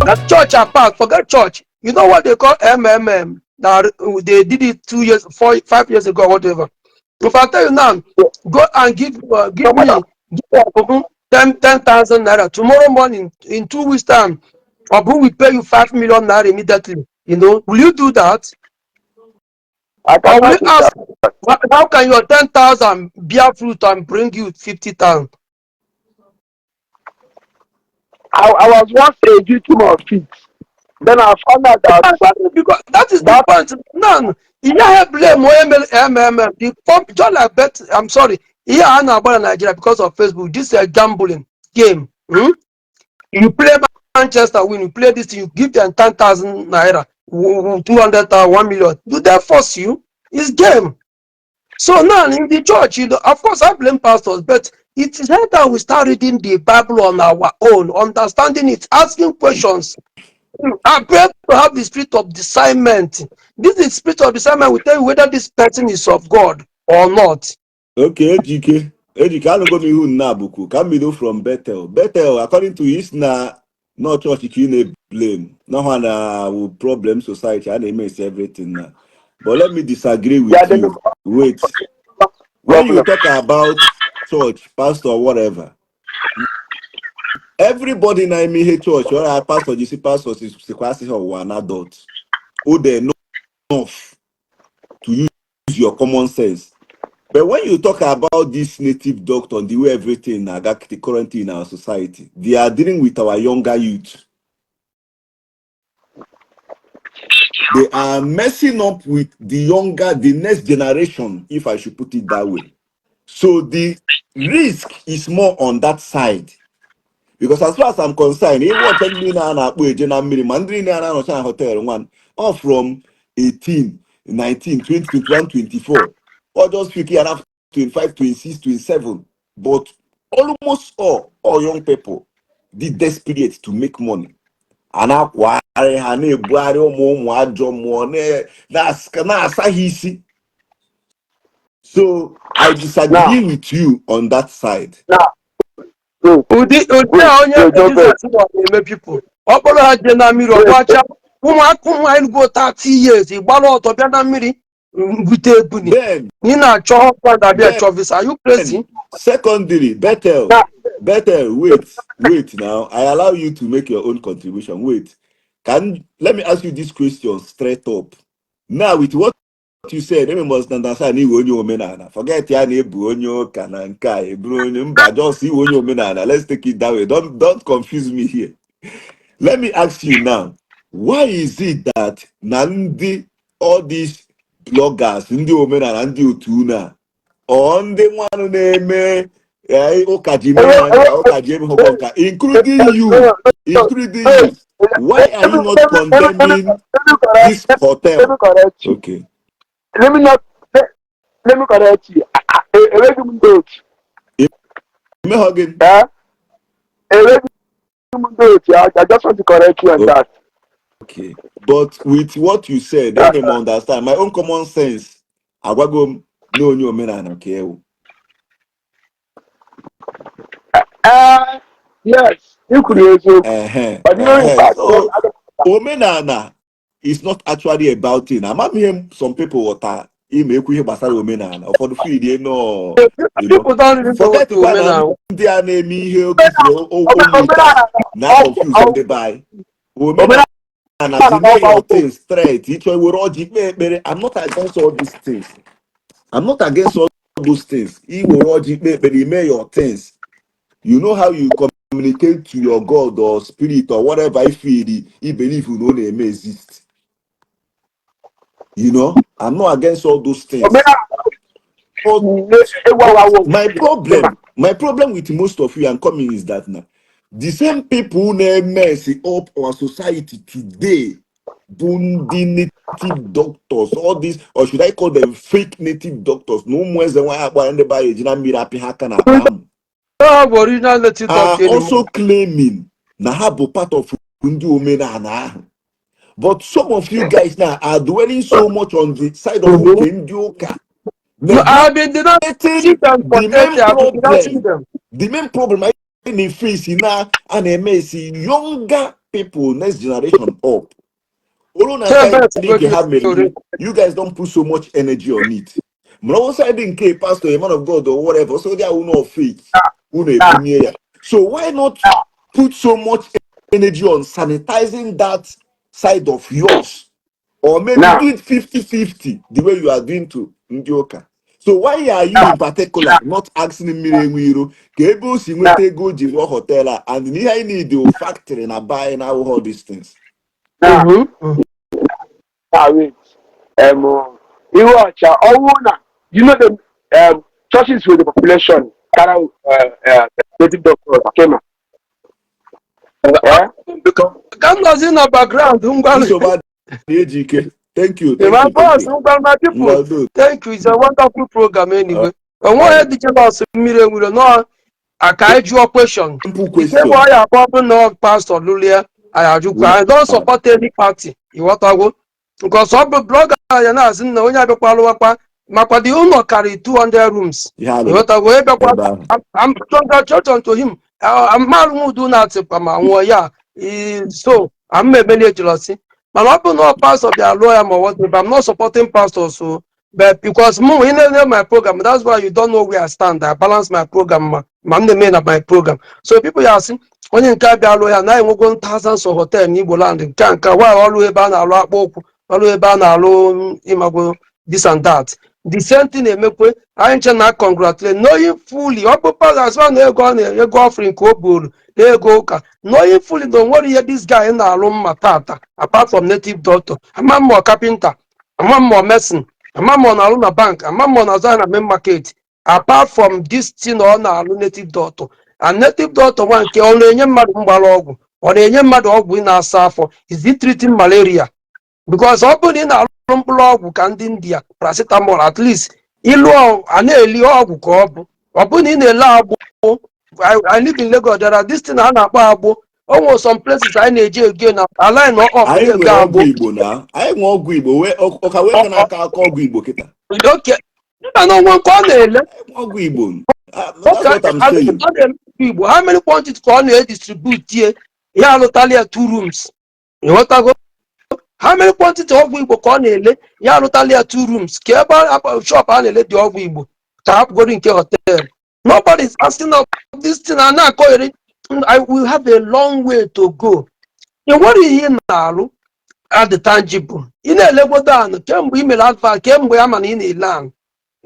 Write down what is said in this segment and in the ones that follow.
Forget church apart. Forget church. You know what they call MMM? Now they did it 2 years, 4, 5 years ago, whatever. If I tell you now, go and give me give 10,000 naira tomorrow morning, in 2 weeks' time, Obu will pay you 5 million naira immediately. Will you do that? I Or will cannot you do ask, that. How can your 10,000 bear fruit and bring you 50,000? I was once a victim of it. Then I found out that Exactly, because that is the that point. None. You have blame MMM. The form, just like bet. I'm sorry. Here I know about Nigeria because of Facebook. This is a gambling game. You play Manchester win. You play this. You give them 10,000 naira, 200,000, 1 million. Do they force you? It's game. So now in the church, of course, I blame pastors, but it is that we start reading the Bible on our own, understanding it, asking questions. I pray to have the spirit of discernment. This is spirit of discernment will tell you whether this person is of God or not. Okay, Ejike. Ejike, anụgo m ihu nna abụkwu ka m bido from Bethel. Bethel, according to his na no church ka ị na-blame. No ha na wu problem society a na-eme everything na. But let me disagree with the you. Wait. When you problem. Talk about church, pastor, whatever, everybody na-eme ihe church, or pastor, you see pastor sikwa asị ha ụwa an adult. Who they enough to use your common sense. But when you talk about this native doctor and the way everything na currently in our society, they are dealing with our younger youth. They are messing up with the younger, the next generation, if I should put it that way. So the risk is more on that side. Because as far as I'm concerned, even watch ndị na na-akpọ eje na mmiri ma ndị niile a na-anọcha na hotel one, all from 18, 19, 20, 21, 24, or just few enough 25, 26, 27. But almost all young people dị desperate to make money. A na-akwagharị ha na-ebugharị ụmụ ụmụ ajọ mmụọ na-asa ha isi. So I disagree Now, with you on that side. Now, wait, Ụdị ụdị wait, a onye wait, don't Jizọs nọ na-eme people. Ọ kpọrọ ha jee na mmiri ọgbacha ụmụaka ụmụ anyị go 30 years gbara ọtọ bịa na mmiri bute ebuni. Then Ị na-achọ husband abịa then chọ visa. Are you crazy? Secondary, Bethel, Now, Bethel, wait, wait now. I allow you to make your own contribution. Wait. Can let me ask you this question straight up. Now, with what you said, let me must understand iwe onye omenala. Forget ya na ebu onye ụka na nke a eburu onye mba, just iwe onye omenala. Let's take it that way. Don't confuse me here. Let me ask you now. Why is it that na ndị all these bloggers, ndị omenala, ndị otu unu a, or ndị nwanụ na-eme ụka ji mee ha nka ụka ji eme ha nka, including you, why are you not condemning this Let hotel? Me correct you. Okay. Let me not let, let me correct you. Enweghị m ndị otu. Imehọ gị? Eh? Enweghị m ndị otu. I just want to correct you on that. Okay, but with what you said, then m understand my own common sense agwago m na onye omenala ka ewu. Yes, i kwuru eziokwu. Ehe. But in fact, So omenala is not actually about it. Ama m ihe some people ghọta ime ekwu ihe gbasara omenala ụfọdụ feel nọ People don't really know what forget kwa na omenala. Ndị a na-eme ihe okufuru ụmụ taa na confuse ndị be anyị. Omenala si mee your things straight, ịchọ iwere ọjị kpee ekpere. I'm not against all these things. I'm not against all those things. Iwere ọjị kpee ekpere, ime your things, you know how you communicate to your God or spirit or whatever I feel you believe na ọ na-eme exist. I'm not against all those things. But my problem with most of you and coming is that now the same people na-mess up our society today bụ ndị native doctors, all these, or should I call them fake native doctors, na ụmụ eze nwaanyị akpara ndị be anyị eji na mmiri apị ha aka na akpa amụ Don't have original native are doctor anymore. Also claiming na ha bụ part of ndị omenala ahụ. But some of you guys now are dwelling so much on the side of nke ndị ụka, No, I've been denouncing neglecting them for the 30 main I've been denouncing problem. them. The main problem anyị na-face na a na-eme esi younger people, next generation up. Olu na side nke ha mere, you guys don't put so much energy on it. Mana ọ side nke pastor, a man of God or whatever, so they are unu of faith, unu ebunye ya. So why not put so much energy on sanitizing that side of yours? Or maybe Now, do it 50-50 the way you are doing to ndị ụka. So why are you in particular not asking Mmiri Enwe Iro ka ebe o si nweta ego o ji rụọ hotel a, and ihe anyị need o factory na buy na all these things? Now, Mhm. now wait. Iwe ọcha ọwụ na you know the churches with the population kara native doctors kema. Eh? Biko, ka m nọzi na background ngwa. Nsogbu adịghị, Ejike. Thank you, thank My you, thank boss, you. ngwa, my people. Well done. Thank you. It's a wonderful program anyway. Onwe onye dị jealous Mmiri Enwiro nọ aka anyị jụọ question. Simple Ike question. bụ ọya abụọ bụ na pastor lụrụ anyị ajụkwa. I don't support any party. Ịghọtago? Because ọ bụ blogger ya na-asị na onye abịakwa lụwakwa makwa dị ụlọ karị 200 rooms. Ihe a lụrụ Ịghọtago? Onye bịakwa ebe ahụ. I'm congratulations to him. Mmadụ udu na-atịkwa ma nwụọ ya. So I'm emeli jealousy. Mana ọ bụ na ọ pastor bịa lụọ ya ma whatever, I'm not supporting pastors, so but because mụ ị na-ene my program, that's why you don't know where I stand. I balance my program ma m na-eme na my program. So people ya asị onye nke a bịa lụọ ya na enwego thousands of hotel n'Igbo land nke why ọrụ ebe a na-alụ akpụ ụkwụ, ọrụ ebe a na-alụ ịmago this and that. The same thing na-emekwe anyị nche na congratulate, knowing fully ọ bụ pastor na ego ọ na-ego offering ka o buru na ego ụka, knowing fully na o nwere ihe this guy na-alụ mma tata apart from native doctor. Ama mma ọ carpenter, ama mma ọ mason, ama mma ọ na-alụ na bank, ama mma ọ na-azụ ahịa na main market, apart from this thing ọ na-alụ native doctor. And native doctor nwa nke ọ na-enye mmadụ mgbara ọgwụ, ọ na-enye mmadụ ọgwụ ị na-asa afọ? Is it treating malaria? Because ọ bụrụ na ị na-alụ mkpụrụ ọgwụ ka ndị India, paracetamol, at least ịlụ a na-eli ọgwụ ka ọ bụ. Ọ bụrụ na ị na-ele agbụ, I live in Lagos, there are this thing a na-akpọ agbụ. O nwere some places anyị na-eji ego na align up Anyị ego nwere agbụ. ọgwụ Igbo na anyị nwere ọgwụ Igbo wee ọka wee ka na-aka aka ọgwụ Igbo kịta. Okay, mba, na onwe nke ọ na-ele. Ọgwụ Igbo. Ah, that's Okay, what I'm ọ saying. na-ele Igbo. How many quantity ka ọ na-edistribute ye ya alụtala ya two rooms? Ịghọtago? How many quantity ọgwụ Igbo ka ọ na-ele ya alụtala ya two rooms? Ka ebe shop a na-ele dị ọgwụ Igbo ka hapụgoro nke hotel. Nobody is asking of this thing a na-akọgheri. I will have a long way to go. Ị nwere ihe ị na-alụ adị tangible. Ị na-elegwodo anụ kemgbe ị mere advert, kemgbe ya, mana ị na-ele anụ.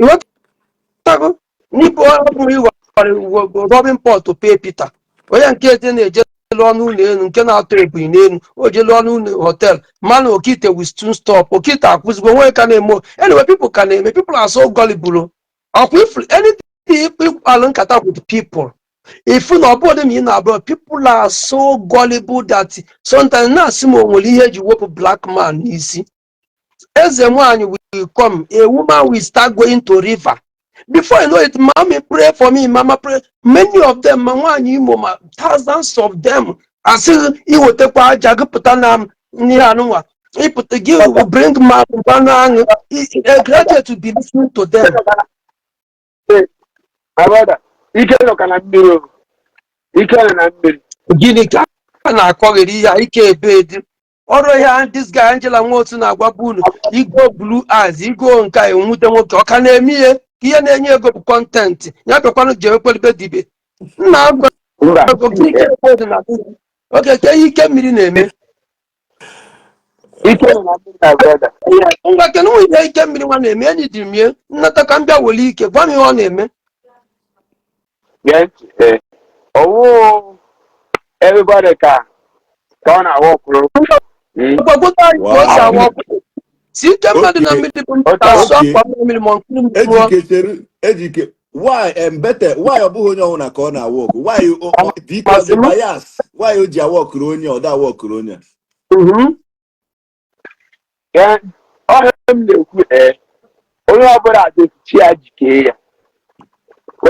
Ịghọtago? N'ịbụ ọ bụrụ ịghọrọ robbing Paul to pay Peter. Onye nke eze na-eje lụọ n'ụlọ elu nke na-atọ ebili n'elu, o je lụọ n'ụlọ hotel, mana okite will soon stop. Okite akwụzigo onwe ka na-eme. Anyway, people ka na-eme. People are so gullible. Ọkwa if anything ịkpalụ nkata with people, ifu na ọ bụrụ ma ị na-abụọ, people are so gullible that sometimes na-asị m o nwere ihe eji wepụ black man n'isi. Eze nwanyị will come, a woman will start going to river. Before you know it, "Mommy, pray for me, mama, pray." Many of them, ma nwaanyị Imo, ma thousands of them, asị iwetakwa aja gị pụta na ihe anụnwa ịpụta gị will bring mmanụ aṅụ. A graduate will be listening to them. My brother, ike nọ ka na mmiri o. Ike nọ na mmiri. Gịnị ka a na-akọghịrị ihe a? Ike ebe dị ọrụ ihe this guy Angela Nwotu na-agwabụ unu, igo blue eyes, igo nke a enwute nwoke ọ ka na-eme ihe ka ihe na-enye ego bụ content ya bịakwanụ jewekwelibe dibe nna. Mba. Oke ke ihe ike mmiri na-eme. Ike nọ na mmiri, my brother. Ngwa, kedu nwa ihe ike mmiri nwa na-eme? Enyi dị m ye nnata ka m bịa were ike gwa m ihe ọ na-eme. Gee ntị, ee. Ọwụ everybody ka ọ na-awa ọkwụrụ. Gwagwota anyị ka o si awa ọkụ si ike mmadụ na mmiri bụ nta asụ akwa mmiri ma nkiri mmiri. Ejike, chere, Ejike, why bete why ọ bụghị onye ọbụla ka ọ na-awa ọkụ? Why because the bias, why o ji awa ọkụrụ onye ọ da awa ọkụrụ onye? Ee, ọhịa m na-ekwu, ee, onye ọbụla dị chi ya jikee ya.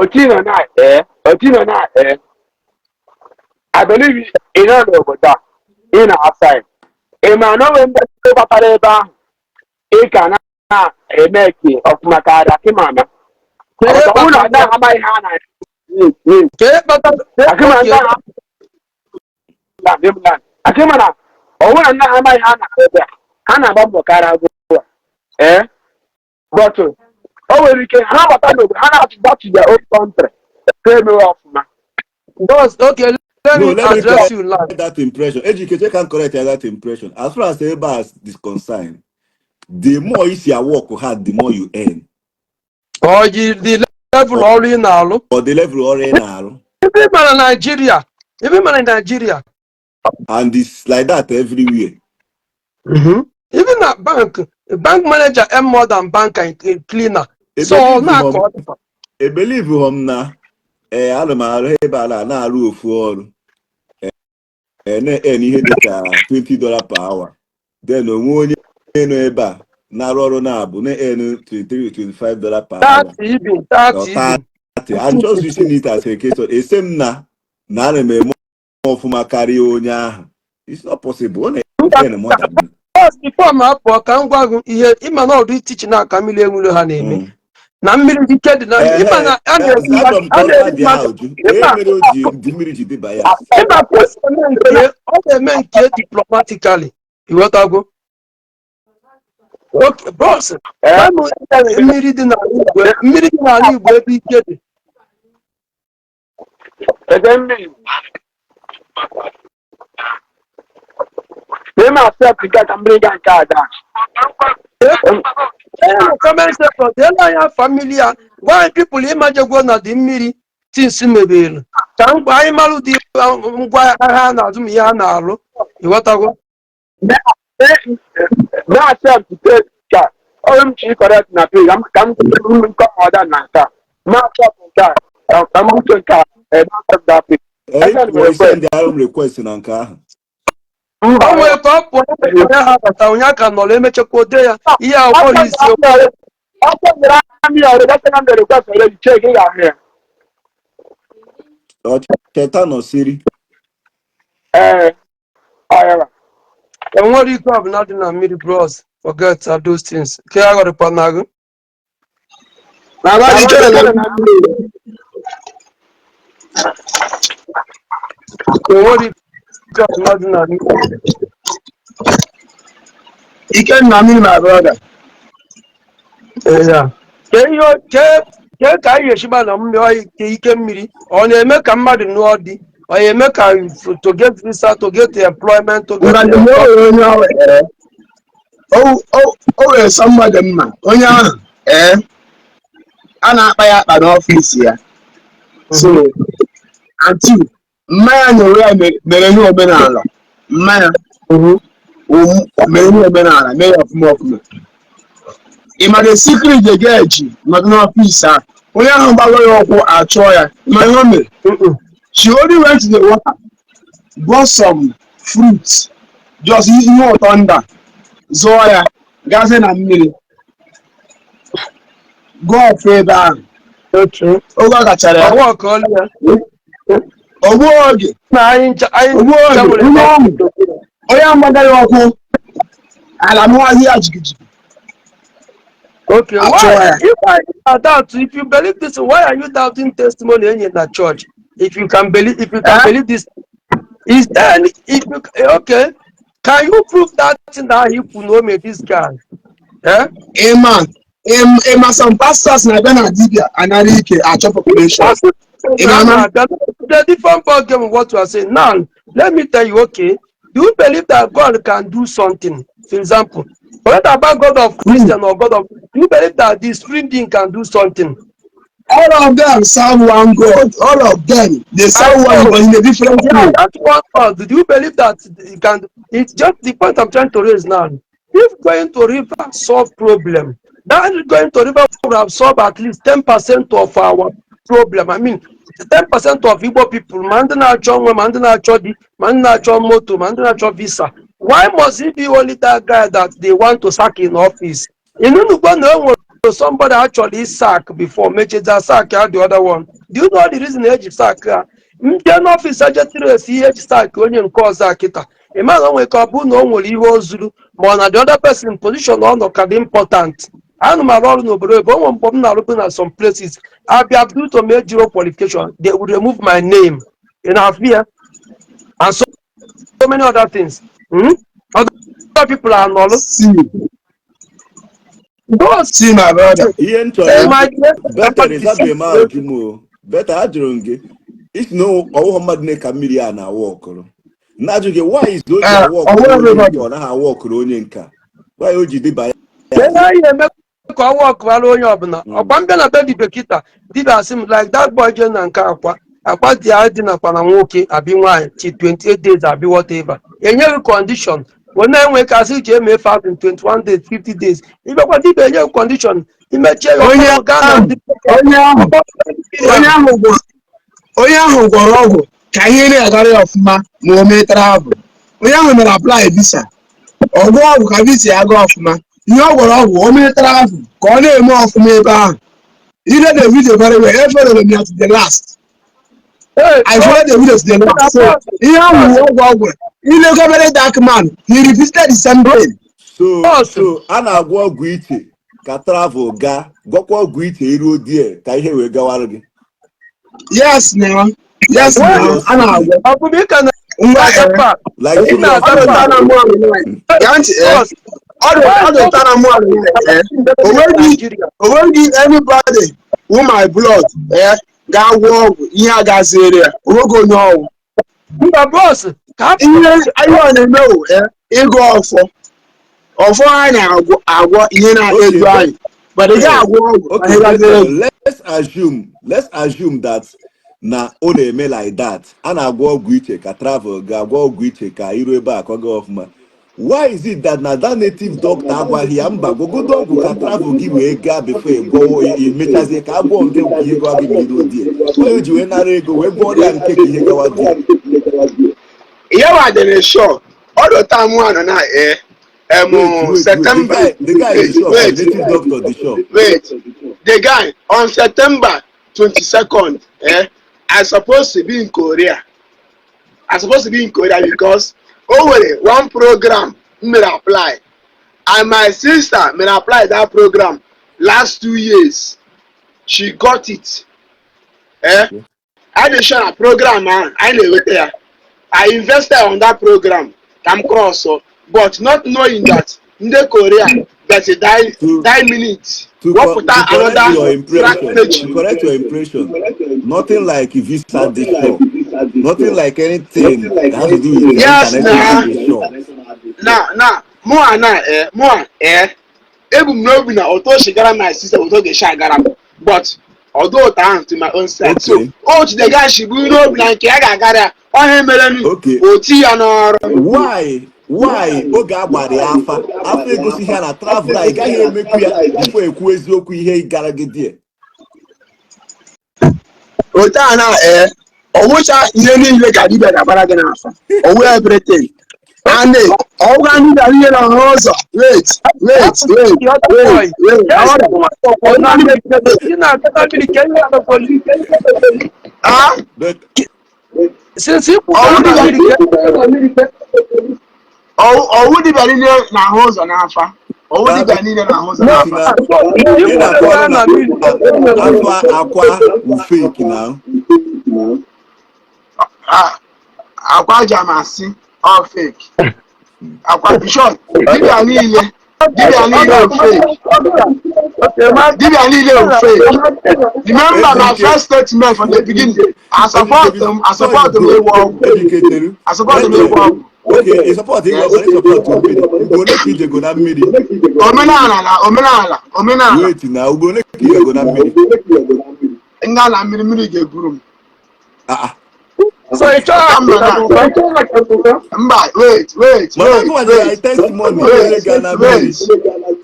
Otu nọ na ee, otu nọ na ee. I believe ị nọ n'obodo a, ị na outside. Ị ma na onwe ndị batara ebe ahụ ị ka na-eme ke ọfụma karịa kịmama. Ọ bụrụ na ndị ahụ amaghị ha na Ka ihe kpatara akịma ndị ahụ. Akị mana ọ nwere na ha amaghị ha na-arụ ebe a, ha na-agba mbọ karịa agụụ a. Ee, but o nwere ike ha bata n'obodo ha na-achụ back to their own country, ha emewe ọfụma. Boss, okay, let No, me let me address correct you now. that impression. Ejike can correct that impression. As far as ebe a is concerned, the more you see work hard, the more you earn. Or the level ọrụ ị na-alụ. Or the level ọrụ ị na-arụ. Ebe ị mara Nigeria, ebe ị mara Nigeria, And it's like that everywhere. Even na bank, bank manager earn more than bank and cleaner. So ọ na-akọ ọ dịkwa. Ebelieve m na ee, ana m arụ ebe a na-arụ ofu ọrụ, ee, na-en ihe dịka $20 per hour, then onwe onye nọ ebe a na-arụ ọrụ na-abụ na-en 23, $25 per hour. 30, even 30. Or even 30. I'm just using it as a case of ese m na ana m eme ọfụma karịa onye ahụ. It's not possible. Ọ na-en more than me. First, before m apụọ, ka m gwa gị ihe ịma na ọdụ teaching na aka mmiri enwere ha na-eme na mmiri ike dị na ịma na a na-eri Achọrọ m ka a ọ na-eri dị mmadụ ahụ jụ onye ịma mere o ji dị mmiri ji dị bias. Ịma ka o si eme nke ọ na-eme nke diplomatically, ịghọtago? Okay, bros, Ee. gwa m mmiri dị n'ala Igbo, mmiri dị n'ala Igbo ebe ike dị. Eze mmiri na eme accept nke a ka mmiri ga nke a daa. Ee, na comment section, deela anyị afa mmiri ya. Gwa anyị people ịmajegwo na dị mmiri things mebere ka ngwa anyị marụ dị ngwa agha a na-azụ ma ihe a na-alụ, ịghọtago? Na accept nke a onye m chi correct na page ka m nke ọda na nke a ma accept nke a ka m bute nke a eme accept that page. Ee, pụọ send arụ m request na nke ahụ. Mba. O nwere ka ọ pụọ ya, ha bata onye ka nọrọ emechakwa ode ya ihe awụghị isi. Ọkụ nyere amị ya ọrịa sị na m request already, check, ị ga-ahụ ya. Ọ cheta nọsiri. Ee, ọ ya. Enwere ike ọbụla dị na mmiri. Bros, forget those things ke ya ghọrịkwa na gị. Na ba ike dị na mmiri. Enwere ike ọbụla dị na mmiri. Ike na mmiri, my brother. Ee, ya. Ke ihe ke ka anyị eshigba na mmiri ike ike mmiri ọ na-eme ka mmadụ nụọ di, ọ na-eme ka to get visa, to get employment, to get Ngwa ndị o nwere onye ọ were o were somebody mma onye ahụ, ee, a na-akpa ya akpa n'ọfịs ya. So and two, mmanya na onwe ya mere ihe omenala mmanya mere ihe omenala mee ya ọfụma ọfụma. Ị ma the secret the girl ji nọdụ n'ọfịs ahụ, onye ahụ gbawa ya ụkwụ achụọ ya. Ị ma ihe o mere? She only went to the water, bought some fruits, just ihe ụtọ nda, zụọ ya, gazie na mmiri gụọ ọfụ ebe ahụ. Otu Oge ọ gachara ya, ọwa ka ọlụ ya. Ogbu oge na anyị ncha anyị ogbu ncha oge nwere onye ahụ, onye ahụ gbaga ya ụkwụ ala mụwazi ya jigijigi. Okay, Achụọ why ya. if I doubt, if you believe this, why are you doubting testimony enyi na church? If you can believe, if you can Eh? believe this, is there any, if you, okay, can you prove that thing that he put no me this guy? Eh? Ịma ịma some pastors na-abịa na dibịa anara ike achọ population. Ị na-ama? The different ball game with what you are saying. Now, let me tell you, okay, do you believe that God can do something? For example, forget about God of Christian or God of, do you believe that the supreme being can do something? All of them serve one God. All of them, they serve one, but in a different way. That's one God. Do you believe that you can? It's just the point I'm trying to raise now. If going to river solve problem, that going to river would have solved at least 10% of our problem. I mean, 10% of Igbo people, ma ndị na-achọ nwa, ma ndị na-achọ di, ma ndị na-achọ moto, ma ndị na-achọ visa. Why must it be only that guy that they want to sack in office? Inunugbo na o nwere somebody actually sack before mecheza sack ya the other one. Do you know the reason eji sack ya? Ndị n'ọfịs ejetiri esi ihe eji sack onye nke ọzọ a kịta. Ị ma na o nwere ka ọ bụ na o nwere ihe o zuru ma ọ na the other person position ọ nọ ka dị important. Ana m arụ ọrụ n'obodo ebe o nwere mgbe m na-arụbu na some places, abịa due to m ejiro qualification, they will remove my name. Ị na-afụ ya? And so many other things. Other people are nọlụ. See, Those see, my brother. Ihe m chọrọ Eh? my Better ịzabeghị m ajụ m o. Better, ajụrụ m gị isi na ọwụghọ mmadụ na ka mmiri a na-awa ọkụrụ na-ajụ gị, why is o ji Eh, awa ọwụ ọkụrụ onye everybody. nke ọ naghị awa ọkụrụ onye nka? Why o ji dịba ya? Ihe anyị eme ka ọ wọkụwara onye ọbụla ọkwa mbịa na be dibia kịta, dibia asị m like that boy jee na nke akwa akwa dị ya dị nakwa na nwoke abi nwaanyị chi 28 days abi whatever, enyeghị condition wee na-enwe ka asị ji eme fasting 21 days, 50 days. Ịbịakwa, dibia enyeghị condition, imechie ya Onye ọkpọrọ gaa na ahụ ndị onye ahụ gwọrọ ọgwụ ka ihe na-agara ya ọfụma ma o mee travel. Onye ahụ mere apply visa, ọgwụ ọgwụ ka visa ya gaa ọfụma. Ihe ọ gwọrọ ọgwụ, o mee travel ka ọ na-eme ọfụma ebe ahụ. Ile the video very well. E followed m ya to the last. Hey, I followed the video to the last. So ihe ahụ wụ ọgwụ ọ gwọrọ. Ilego Very Dark Man, he repeated the same thing. So Boss. So a na-agwọ ọgwụ iche ka travel gaa, gwọkwa ọgwụ iche iruo die ka ihe wee gawara gị. Yes now, yes now, a na-agwọ. Ọ bụ ị ka Ngwa na-aga park like ị na-aga ọ dị park. ụta na mụ ya ntị, eh. Boss, Ọ dị ụta na mụ, eh. Nigeria. O nweghị anybody who my blood, eh, ga-agwọ ọgwụ ihe agaziere ya. O nweghị onye ọgwụ. Mba, boss, ka Ihe ihe ọ na-eme wụ, eh, ịgụ ọfọ. Ọfọ anyị na-agwọ agwọ ihe na-edu anyị. But ị ga-agwọ ọgwụ ma Okay, ihe gaziere gị. Let's assume that na ọ na-eme like that, a na-agwọ ọgwụ iche ka travel ga-agwọ ọgwụ iche ka iru ebe a ka ọ gaa ọfụma. Why is it that na that native doctor agwaghị ya, mba, gwọgodo ọgwụ ka travel gị wee gaa before ịgwọwo, imechazie ka agwọ nke ka ihe gawa gị ma iruo die? Onye o ji wee nara ego wee gwọọ ya nke ka ihe gawa die? Ya wa dị sure ọ dị ụta mụ anọ na eh Wait, wait, wait. September. The guy is sure? Wait. The native doctor dị sure? Wait, the guy, on September 22nd, eh, I supposed to be in Korea. I supposed to be in Korea because o nwere one program m mere apply, and my sister mere apply that program last 2 years. She got it, eh. I dey sure na program ahụ anyị na-enweta ya. I invested on that program ka m cross, but not knowing that ndị Korea get a die die minute wepụta To correct another your impression, strategy. To correct your impression, nothing like visa dey sure, nothing like anything that has to do with Yes, international na. dey sure. Na mụa na eh, mụa eh, ebu m n'obi na otu o si gara my sister, otu ọ ga-esi agara m, but ọdụ ụtọ ahụ to my own side. So otu the guy si buru n'obi na nke ya ga-agara ya ọhịa merenu oti ya n'ọrụ. Why oge a gbara ya afa, afa egosighị ya na travel a ị gaghị emekwu ya before ekwu eziokwu ihe gara gị die? Otu a na ee, ọwụcha ihe niile ka dibịa ga-agbara gị n'afa. Ọwụ everything and ọwụga ndị bịara ihe na ụzọ. Wait, wait, wait, wait, wait. Ị na-agata mmiri ka ihe anakwali. Ah. But Since ikwu Ọwụ na mmiri ka ọwụ dibịa niile na-ahụ ụzọ n'afa. Ọwụ dibịa niile na-ahụ ụzọ n'afa. Ị na-akọrọ na na mmiri afa akwa wu fake na. Ah, akwa jamasị ọ fake. Akwa bishop, dibịa niile, dibịa niile wụ fake. Dibịa niile wụ fake. Remember my first statement from the beginning. I support them. I support them ịgwọ ọgwụ. Educated. I support them ịgwọ ọgwụ. Okay, ị support ịgwọ ọgwụ, ị support mmiri. Ugbo ole ka ijego na mmiri? Omenala na omenala, omenala. Wait, na ugbo ole ka ijego na mmiri? Nga na mmiri, mmiri ga-eburu m. Ah, ah. So ị chọrọ Mba, wait, wait, Mana wait, gụwa nyere anyị wait. testimony onye ga na mmiri.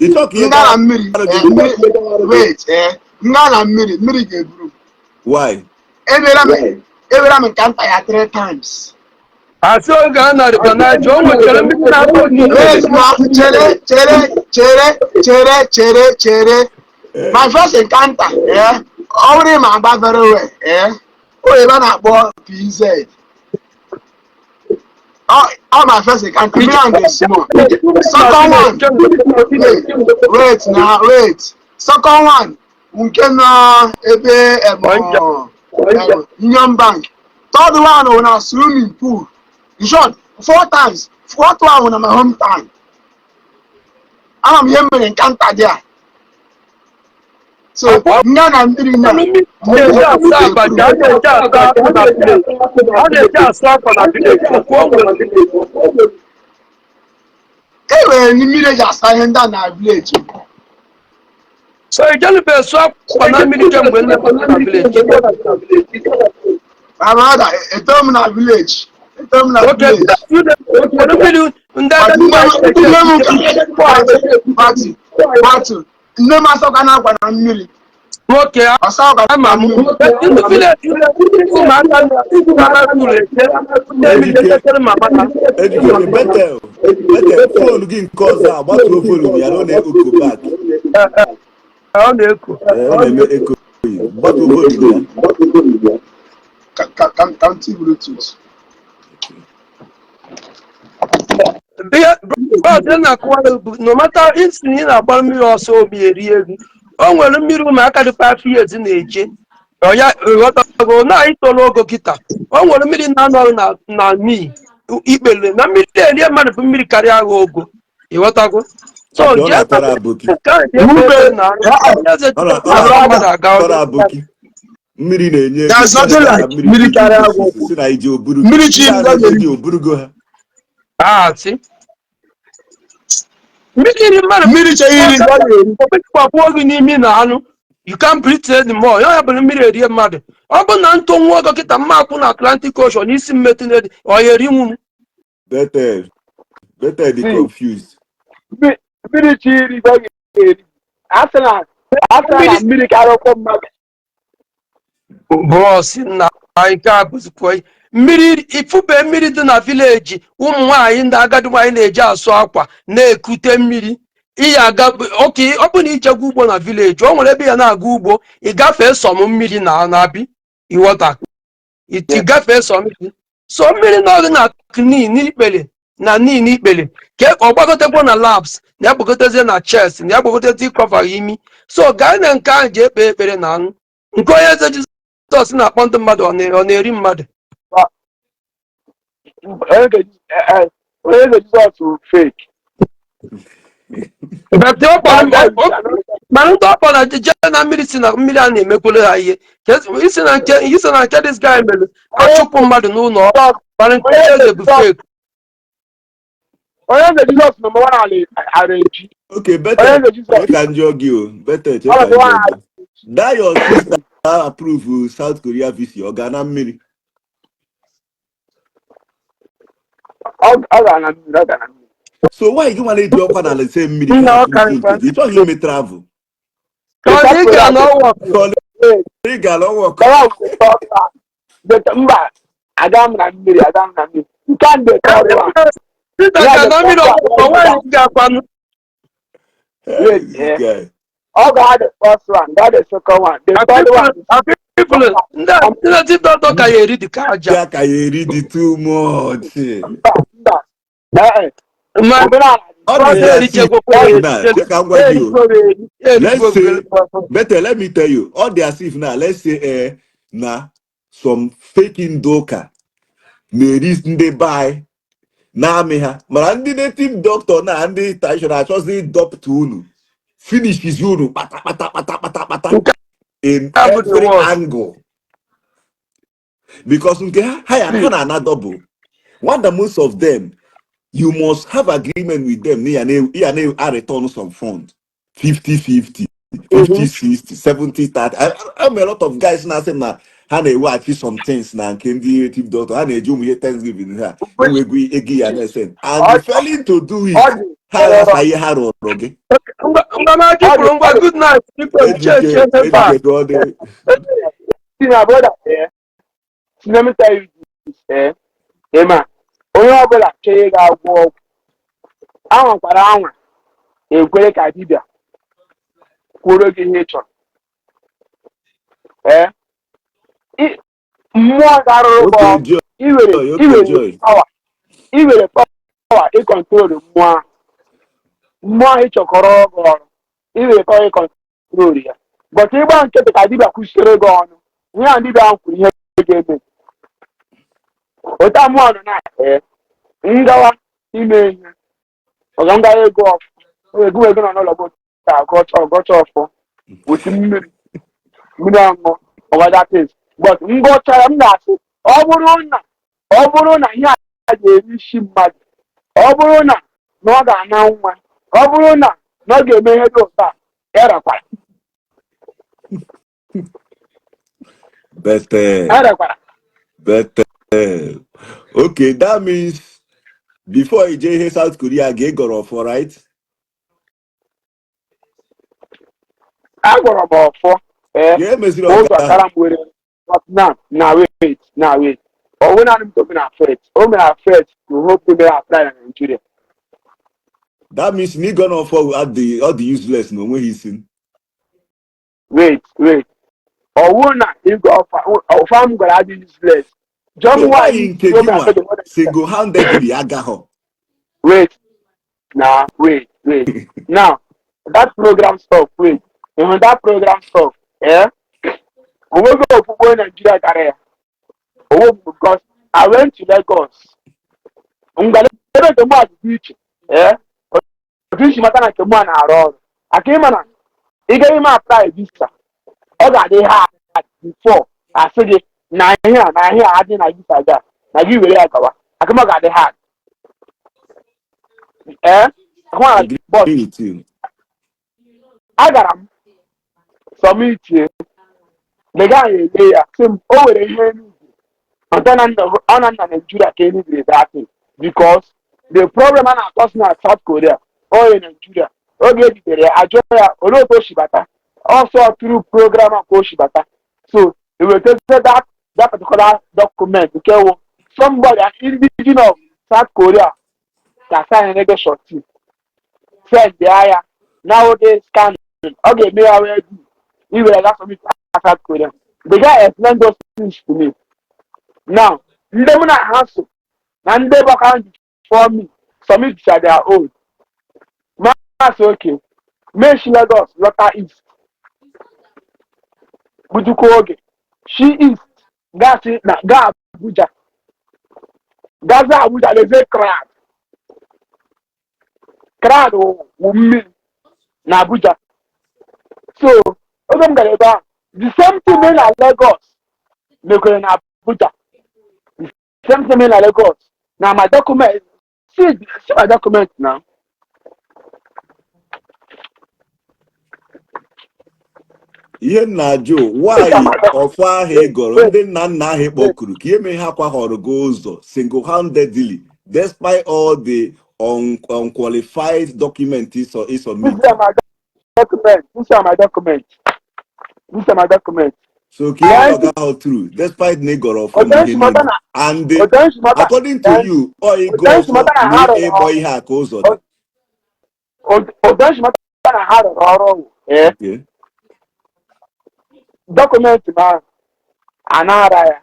Ị chọọ ka ihe Nga na mmiri, gara eh, gị? mmiri, wait, eh, nga na mmiri, mmiri ga-eburu m. Why? Emere m nke nta ya three times. Asị oge a na River Niger, o nwechara mmiri na-atọ. Wait na, chere, chere, chere, chere, chere, chere. My first encounter, eh, ọ bụrụ ma agba very well, eh, o ebe a na-akpọ PZ. Ọ my first encounter, me and the small. Second one, wait, wait na, wait. Second one, nke nọ ebe em, Union Bank. Third one wụ na swimming pool. In short, Four times. Fourth one na my hometown. Ama m ihe m mere nkanta dị a. So nga na mmiri na Mmiri na-eji asa abacha, a na-eji asa akwa na village, a na-eji asa akwa na village. Okwu o nwere. E nwere mmiri eji asa ihe ndị a na village. So ijenube esu akwa na mmiri kemgbe nne m na village? My brother, eto m na village, eto m na oke village. Kedu mmiri ndị agadi nwaanyị Nne m na-eji? Pati pati, nne m asọka na akwa na mmiri. Nwoke. Ọsọka Ama na m mmiri. ndị village, ụmụaka na ụlọ eche mmiri echere mama ha. Ejike, Betel, Betel, phone gị nke ọzọ a, gbatuo volume ya na ọ na-echo back. Ọ na-eko. Ee, ọ na-eme echo. Gbatuo volume ya. Ka m ti Bluetooth. Ihe brọd na-akụwa bụ, no matter isi na ị na-agba mmiri ọsọ, obi eri eri. O nwere mmiri ụmụaka dị 5 years na-eje ọya, ghọtago na itolu ogo kịta. O nwere mmiri na-anọ na nii ikpele na mmiri erie mmadụ bụ mmiri karịa agha ogo, ịghọtago? So Ọ jee na-atara aboki. nke ahụ dị ebe na eze Ọ mmadụ aga. na-atara aboki. Mmiri na-enye ego. There's nothing like mmiri karịa agwụ. Si na ije oburu. Mmiri chi Ndị a ndị na-eje ji oburugo ha. Ah, sị mmiri iri mmadụ. Mmiri che iri ọ ga-eri. Okpekpapụo gị n'imi na anụ, you can't breathe anymore. Ya bụ na mmiri erie mmadụ. Ọ bụ na ntụ nwa ogo kịta mma akwụ na Atlantic Ocean, isi mmetụ na ọ ya erinwu m. Betel, Betel dị See. confused. Mmiri chi iri ọ ga-eri. A sị na mmiri karịa ụkwụ mmadụ. Bros, na nke a bụzikwa mmiri ifube, mmiri dị na village, ụmụ nwaanyị ndị agadi nwaanyị na-eji asụ akwa na-ekute mmiri. Iya aga oke, ọ bụ na ijegwa ugbo na village, o nwere ebe ya na-aga ugbo, ị gafee sọm mmiri na na-abị, ịghọta? Ị gafee sọ mmiri, so mmiri nọgị na knee n'ikpere, na knee n'ikpere, ka ọ gbagotekwa na laps, na ya gbagotezie na chest, na ya gbagotezi cover imi. So gaa na nke ahụ ji ekpe ekpere na anụ nke onye eze Jizọs na-akpọ ndị mmadụ, ọ na-eri mmadụ. Onye eze Jizọs bụ fake. But mana ndị ọ kpọrọ jee na mmiri si na mmiri a na-emekwere ha ihe. Isi na nke this guy mere achụpụ mmadụ n'ụlọ ọrụ, mana nke eze bụ fake. Onye eze Jizọs number one ala eji. Okay, Onye Betel, eze Jizọs. check and jog you. Betel, check Ọ and bụ jog you. That your sister approve South Korea visa, ọ ga na mmiri? Ọ gara na mmiri, ọ gara na mmiri. So why you want to ọkwa na the same mmiri? Nna, ka ọ karịkwa. approve? Ị chọghị ime travel. Ka ọ dị ga na ọwọ. Ka ọ dị gara ọwọ. Gawa bụ the third one. Mba, aga m na mmiri, aga m na mmiri. Nke a dị third one. Sita ga na mmiri ọkpụkpọ nwaanyị ga-akwanụ. Wait, This eh. guy. Ọ ga the first one, gaa the second one, the third one. People ndị a ndị native doctor ka ya eri dị ka aja. Ya ka ya eri dị too much. Mba, mba. Ee, Ma omenala. Ọ ọ dị na-erichegokwa as if now, check and gwa gị o. Let's say, erigbo. Better, let me tell you, all the as if now, let's say, na some fake ndị ụka na-eri ndị be anyị na-amị ha, mana ndị native doctor na ndị traditional achọzi ịdọpụta unu, finishes unu kpata kpata kpata kpata kpata Nke in a bụ the every worst. angle, because nke ha ya ha na-ana double one. The most of them, you must have agreement with them na ya na return some fund, 50 50, 50 60, 70 30. I'm a lot of guys na-asị m na ha na-eweghachi some things na nke ndị native doctor ha na-eji ụmụ ihe Thanksgiving ha enwe ego ego ya na-esen and the failing to do it, Ọ dị ha ghasa ihe ha rụrụ gị. Ngwa ma jupụrụ, ngwa, good night biko. Ejike. Cheche ebe a. Ejike, ka ọ dị. See, my brother, eh, see, let me tell you this, eh, ịma onye ọbụla chọrọ ịga agwọ ọgwụ, anwakwara anwa ekwere ka dibịa kwuoro gị ihe ị chọrọ, ee, mmụọ ga-arụrụ gị Okay, ọrụ. Joy. Iwere Okay, iwere Joy. power, iwere power ịcontrol mmụọ ahụ, mmụọ ahụ ịchọkọrọ gị ọrụ, iwere power ịcontrol ya. But ịgba nkịtị ka dibịa kwụsịrị gị ọnụ, ihe a dibịa ahụ kwuru, ihe ga-eme, ụta mmụọ nọ na ee. M gawa ime ihe ọga m gawa ịgọ ọfọ ego ego nọ n'ụlọ bụ taa gọcha ọgọcha ọfọ weta mmiri mmiri ọṅụṅụ ọgaja test, but m gọchara, m na-asị ọ bụrụ na ihe a ga-eri isi mmadụ, ọ bụrụ na ọ ga-ana nwa, ọ bụrụ na ọ ga-eme ihe dị otu a, erekwara. But Erekwara. But okay, that means before ije ihe South Korea ga ịgọrọ ọfọ, right? Agọrọ m ọfọ, ee. Ya emeziri Ụzọ ọga ahụ. Kara m were, but now na wait, na wait, ọ bụrụ naanị m to mere affect, o mere affect to hope mere apply na Nigeria. That means na ịgọ n'ọfọ adị ọ dị useless na onweghị isi. Wait, wait, ọ wụ na ịgọ ọfọ, ọfọ m gwara adị useless, jụọ m So why nwaanyị nke o gị mere nwa affect the single handedly agaghọ? Wait na wait, wait, now that program stop. Wait, ịhụ that program stop, eh, onweghị okpukpe Nigeria gara ya onwe, because I went to Lagos mgbe ebe nke mụ dị iche, eh, otu isi mata na nke mụ a na-arụ ọrụ aka ịma na ị gaghị ime apply visa, ọ ga-adị hard before asị gị na ihe a na ihe a adị na visa gị a na gị were ya gawa aka m, ọ ga-adị hard, eh, I hụ but agree with you. Agara m submit the guy ele ya sị m o were ihe enugwu ọ na nna Nigeria ka enugwu that thing, because the problem a na-akọsi na South Korea onye Nigeria oge ejidere ya, ajụọ ya olee otu o si bata, ọsọ through program a ka o si bata. So ewetazie that particular document nke wụ somebody, an indigene of South Korea, ka sign ego shorty send ya nowadays scanning ọ ga-eme ya wee dị iwere ga submit na South Korea. The guy explain those things to me. Now ndị mụ na ha so na ndị gbakara before me submit their own masị. Okay, meshi Lagos lọta east gbudukwa oge shi east gasị na gaa Abuja, gaza Abuja leze crowd, crowd wụ mmiri na Abuja. So oge m gara ebe ahụ, the same thing mere na Lagos mekwere na Abuja, the same thing mere na Lagos na my document. See my document now. Ihe m na-ajụ, why ọfọ ahụ ị gọrọ, ndị nna nna ahụ ị kpọkuru ka ihe mere ha kwaghọrọ gị ụzọ single-handedly despite all the unqualified document ị submit? These are my document. These are my document. These are my document. So ka ihe ọga ahụ through despite na ị gọrọ ọfọ na ihe niile and according to you, ọ ịgọ ọfọ na ịgbọ ihe a ka ụzọ dị. Odenshimata na ha rụrụ ọrụ ọgwụ, ee. Document m ahụ anara ya,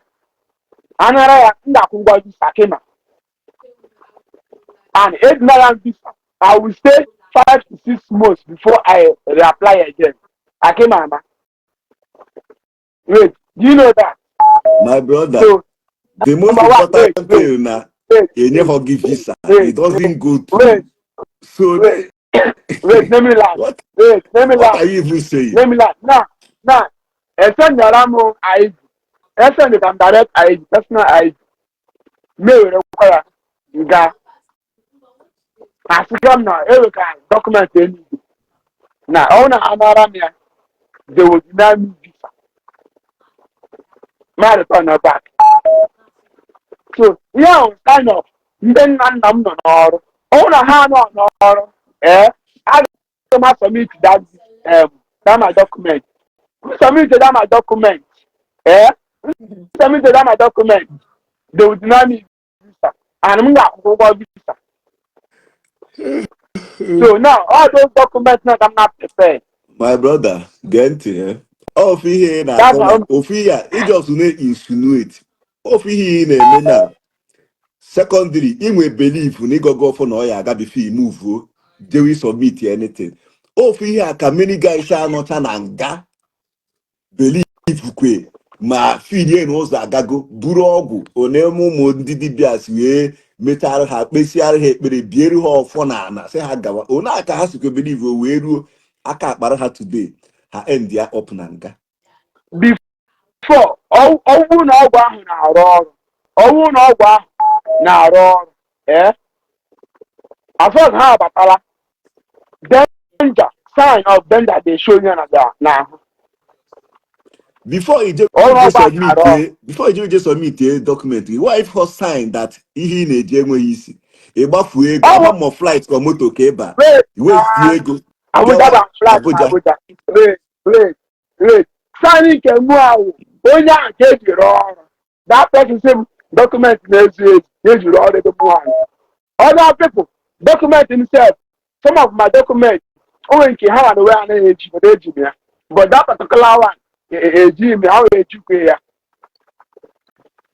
anara ya, m ga-akwụ ụgwọ visa kema and edinara m visa. I will stay 5 to 6 months before I reapply again. Akima ama, wait, do you know that? My brother, so the most number one, important wait, wait, thing na wait, enyeghọ gị visa, wait, it doesn't go through. Wait, so wait, wait, let me land. What Wait, let me what land. are you even saying? Let me land now. Now esendara m ID, esend ka m direct ID, personal ID m, ewerekwa ya nga asịga m na ewe ka document enugwu na ọ na anara m ya, they will deny me visa, ma return back. So ihe ahụ kind of ndị nna nna m nọ n'ọrụ, ọ na ha nọ n'ọrụ, ee, aga m submit that my document. M submit that my document, ee, m submit that my document, they will deny me visa and m ga-akwụ ụgwọ visa. So now all those documents now, I'm not prepared. My brother, gee ntị, eh? Ofu ihe ị That's na-akọ my na own. Ofu ihe a ị just na-insinuate, ofu ihe ị na-eme na secondary inwe belief na ịgọgọ ọfọ na ọ ya aga before i move jewe submit anything. Ofu ihe a ka many guys anọcha na nga belief kwe ma filie na ụzọ agago buru ọgwụ oneme ụmụ ndị dibịa si wee. Mechara ha, kpesiara ha ekpere, biere ha ọfọ na ana, sị ha gawa. One aka ha sikwa believe o wee ruo aka akpara ha today, ha end ya up na nga. Before ọ bụrụ na ọgwụ ahụ na-arụ ọrụ, ọ bụrụ na ọgwụ ahụ na-arụ ọrụ, as far as ha abatala, danger, sign of danger dey show ya na n'ahụ. Before ije Ọrụ je ọgba submit arụ ọrụ. Before ije submit a document, why if her sign that ihe ị na-eji enweghị isi, ị gbafuo ego, Ọ ama ma flight ka moto ka ịba, wait. Waste ego Abuja gawa ba flight na Abuja. Abuja. Wait, wait, wait. Sign nke mụ ahụ, onye ahụ ka eji rụọ ọrụ, that person sị m document na-ezu ezu na-eji rụọ ọrụ ebe mụ ahụ. Other people document himself, some of my document, o nwere nke ha na onwe ha anaghị eji, but eji m ya, but that particular one ejighị m ya, ọ ejikwe ya.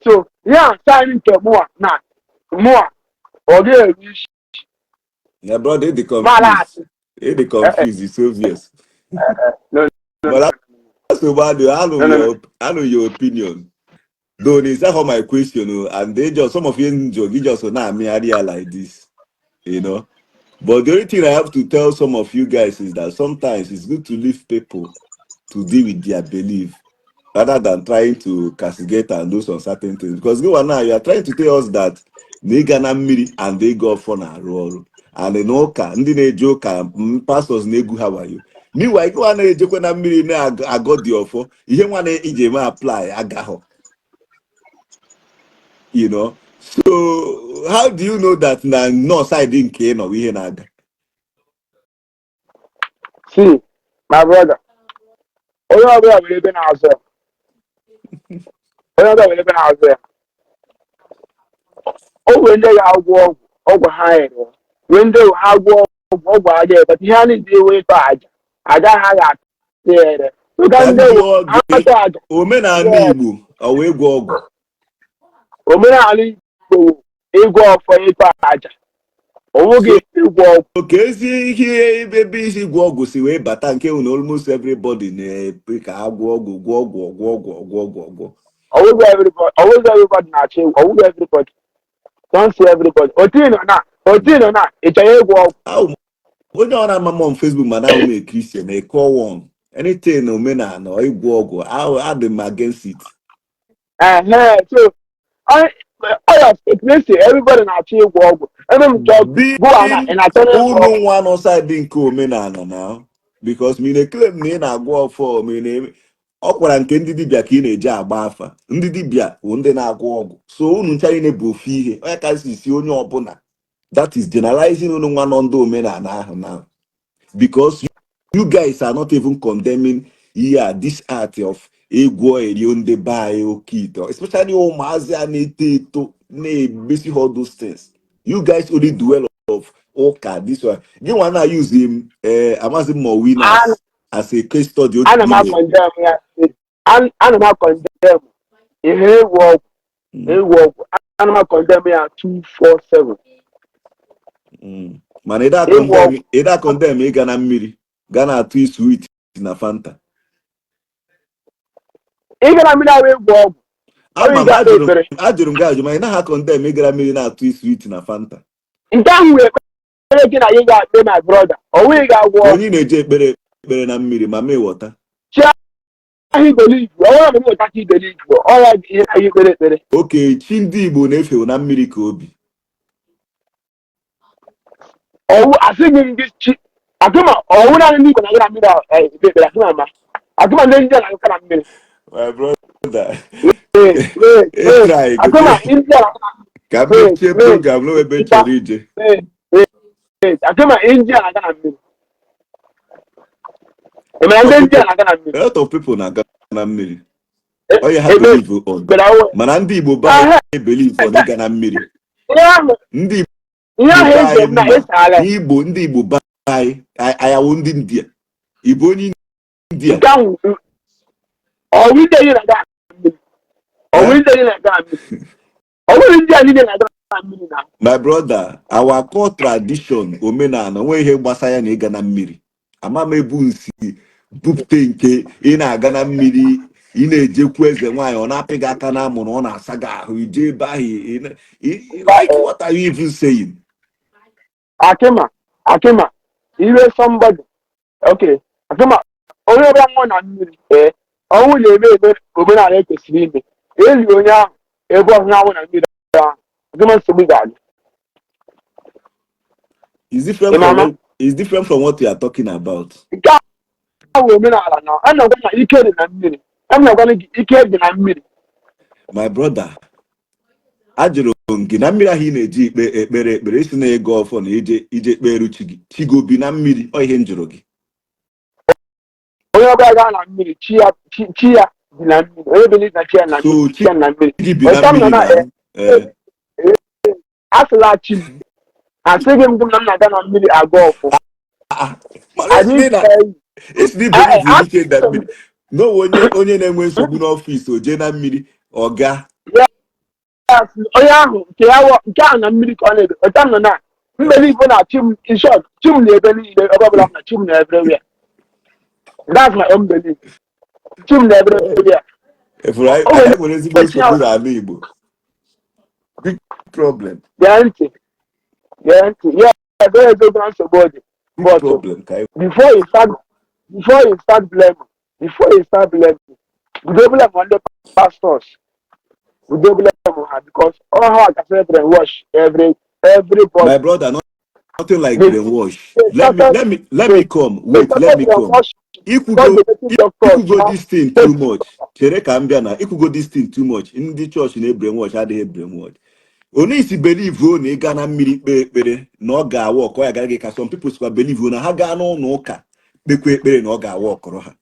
So ya sign nke mụa na mụa, ọ ga-eru isi. Ya brother, ịdị mala confused. Asị. Ịdị confused, it's obvious. No, no. But nsogbu adịghị, anụ No, no, no. Your anụ your opinion though is that my question o, and they just, some of you njọ gị just na-amịgharị ya like this. But the only thing I have to tell some of you guys is that sometimes it's good to leave people to deal with their belief rather than trying to castigate and do some certain things. Because go on now, you are trying to tell us that na ịga na mmiri and ịga ọfọ na-arụ ọrụ, and n'ụka ndị na-eje ụka, pastors na-egwu ha wayo. Meanwhile, gịwa na-ejekwa na mmiri na-agọ dị ọfọ, ihe nwa na iji eme apply agahọ. So how do you know that na nọ side nke ị nọ bụ ihe na-aga? See, my brother, onye ọbụla nwere ebe na-azụ ya. Onye ọbụla nwere ebe na-azụ ya. O nwere ndị ga-agwọ ọgwụ, ọgwụ ha nyere ya. Nwee ndị ha gwọ ọgwụ, ọgwụ aja ebe ihe a na-eji ewe ịtọ aja aja ha ga-atụ ya ere. Ụga Ka ndị m wụ jụọ ha gị, atụ aja. Omenala Igbo, ọ wee gwọ ọgwụ? Omenala Igbo wụ ịgwọ ọfọ, ịtọ aja. O nweghị ịgwọ ọgwụ. Ka ezi ihe ebe isi gwọ ọgwụ si wee bata nke wụ na almost everybody na-ekpe ka ha gwọ ọgwụ, gwọ ọgwụ, gwọ ọgwụ, gwọ ọgwụ, gwọ. Ọwụghị everybody, ọwụghị everybody na-achọ ịgwọ, ọwụghị everybody. Don't say everybody. Otu ị nọ na, otu ị nọ na, ị chọrọ ịgwọ ọgwụ? Ahụ onye ọ na-ama m on Facebook, mana ahụ m a Christian, a core one. Anything omenala or ịgwọ ọgwụ, adị m against it. Ehe, so ọ ya everybody na-achọ ịgwọ ọgwụ. Ebe m chọọ gụwa na ị na-achọ ịgwọ unu ọgwụ. Nwa nọ side nke omenala na because ma ị na-eclaim na ị na-agwọ ọfọ, ma ị na-eme ọ kwara nke ndị dibịa ka ị na-eji agba afa, ndị dibịa bụ ndị na-agwọ ọgwụ, so unu ncha niile bụ ofu ihe. Onye ka si onye ọbụla, that is generalizing unu nwa nọ ndị omenala ahụ now, because you guys are not even condemning ihe a, this art of ịgwọ erio ndị be anyị oke ite, especially ụmụazị a na-eto eto na-emesi all those things. You guys only dwell of ụka. This one, gị nwa na use him, amaghị m ma Winners as a case study. Ana m acondemn ya, ana m acondemn ihe ịgwọ ọgwụ. Ịgwọ ọgwụ, ana m acondemn ya 247. Mana ịda Ịgwọ condemn, ịda condemn ịga na mmiri ga na-atụ sweet na Fanta. Ịga na mmiri ahụ ịgwọ ọgwụ. Ama m. Ịga Ajụrụ ekpere. M, ajụrụ m gị ajụ, ma ị naghị acondemn ịgara mmiri na-atụ sweet na Fanta. Nke ahụ wee ekpere gị na gị ga-akpe, my brother, ọ nweghị ga-agwọ ọgwụ. Onye na-eje ekpere ekpere na mmiri ma mee wọta. Chi ahụ ibelieve, ọ nwere mgbe ịweta ibelieve, ọ ya ihe na gị kpere ekpere. Oke chi ndị Igbo na-efe na mmiri ka obi. Ọwụ asịghị m gị chi akụma, ọwụ naanị ndị Igbo na-aga na mmiri ekpe ekpere. Akụma ma akụma ndị India na-aga na mmiri. My brother, Wait, wait, wait. try. Akụma India na-aga na Ka m mechie program n'ebe ebe m chọrọ ije. Wait, wait, wait. Akụma India na-aga na mmiri. Ị mara ndị India na-aga na mmiri? A lot of people na-aga na mmiri. Onye ha ebe believe on bere awụ. Mana ndị Igbo be anyị believe on ịga na mmiri. Ihe ahụ Ndị ihe ahụ Igbo eji anyị m na mma. ịsala. Igbo, ndị Igbo be anyị, anyị awụ ndị India. Igbo, onye India. Nke ahụ, ọwụ ndị niile na-aga na mmiri, ọwụ ndị niile na-aga na mmiri, ọ bụrụ ndị a niile na-aga na mmiri na My brother, our core tradition, omenala, onwe ihe gbasara ya na ịga na mmiri. Ama m ebu nsi bupute nke ị na-aga na mmiri. Ị na-ejekwu eze nwaanyị, ọ na-apị gị aka na amụ na ọ na-asa gị ahụ, ije ebe ahụ, like, what are you even saying? Akịma, Akịma, iwe somebody. Okay, Akịma, onye ọbụla nwụọ na mmiri, ee, ọnwụ na-eme eme omenala ekwesịrị ime. Eli onye ahụ ebe ọhụrụ anwụ na mmiri ahụ, Akịma, nsogbu ga-adị. It's different Ị from ma? It's different from what you are talking about. Nke a bụ omenala na a na-agwa na ike dị na mmiri. A na-agwa gị ike dị na mmiri. My brother, ajụrụ m gị na mmiri ahụ ị na-eji ikpe ekpere ekpere, isi na ego ọfọ na ije kperu chi gị, chi gị obi na mmiri? Ọ ihe m jụrụ gị. Onye ọbụla gaa na mmiri, chi ya, chi ya dị na mmiri. Onye believe na chi ya na So mmiri, chi chi ya na mmiri. gị bi na Ọcha m nọ mmiri na na ee. Asịla chi m, asịghị m gị na m na-aga na mmiri aga ọfụ. Ah, mana I isi didn't na tell you. isi na iberibe ike na mmiri no onye na-enwe nsogbu n'ọfịs, o jee na mmiri, ọga. Yes, onye ahụ nke ya nke ahụ na mmiri ka ọ na-ebe. Ọcha m nọ na m believe na chi m, in short, chi m na-ebe niile, ebe ọbụla m na chi m na everywhere. That's my own belief. Chi m na everywhere. Efuru anyị O nwere anyị nwere ezigbo chi nsogbu ahụ. n'ala Igbo, big problem. Gee ntị, gee ntị. Yes, onye eziokwu na nsogbu dị. Big But problem ka anyị before you start blaming, bido blame on the pastors, bido blame ha, because all how I can brainwash everybody. My brother, nothing like brainwash. They Let me started let me come. They Wait, let started me come. brainwash Ikwugo God, the doctors ikwugo now this thing too much. Chere ka m bịa na ikwugo this thing too much. Ndị chọọchị na-brainwash adịghị brainwash. Onye isi believe o na ịga na mmiri kpee ekpere na ọ ga-awa ọkọ ya gara gị, ka some people sikwa believe o na ha gaa n'ụlọ ụka kpekwa ekpere na ọ ga-awa ọkọrọ ha.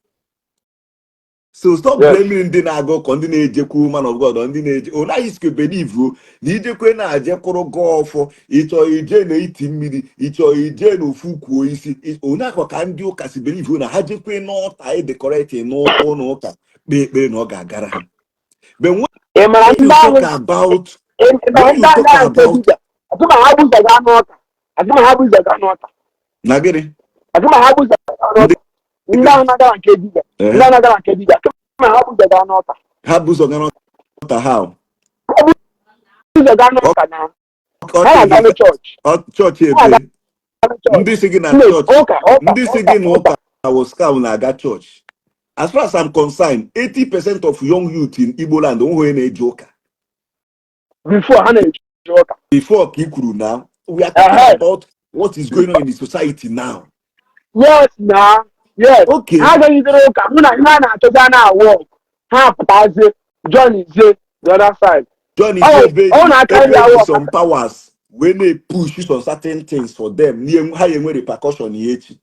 So stop blaming ndị na-aga ụkọ, ndị na-ejekwu man of God, ndị na-eje onye anyị sikwa believe o na ijekwe na-aje kwụrụ gọọ ọfọ, ịchọ ije na iti mmiri, ịchọ ije na ofu kwuo isi onye akwa, ka ndị ụka si believe o na ha jekwe n'ọta edecorate n'ụlọ ụka kpee ekpere na ọ ga-agara ha. But when Ị mara you ndị ahụ talk about ị mara when you ndị ahụ talk na-nke about dibịa, atụma ha bụ ụzọ gaa n'ọka, atụma ha bụ ụzọ gaa n'ọka. Na gịnị? Atụma ha bụ ụzọ gaa Ndị n'ọka, ndị ahụ na-aga na nke dibịa, ndị ahụ na-aga na nke dibịa, atụma ha bụ ụzọ gaa n'ọka. Ha bụ ụzọ gaa n'ọta how? Ha bụ ụzọ gaa n'ọka na ha na-aga na chọọchị. Chọọchị Ha ebe na-aga na chọọchị. Ndị si gị na Ndị chọọchị ụka, ụka, ndị si ụka, gị na ụka. Ụka wụ scam na-aga chọọchị. As far as I'm concerned, 80% of young youth in Igbo land, onwe onye na-eje ụka. Before, ha na-eji ụka. Before ka i kwuru now, we are talking about what is going on in the society now. Yes, na yes. Okay. Ha agaghịdere ụka hụ na ihe a na-achọzi a na-awụ ọgụ, ha pụtazie join zie the other side. John is ebe Ọ na-aka ebe ya ji awụ. some powers wey na-push some certain things for them ha enwe repercussion ya echi.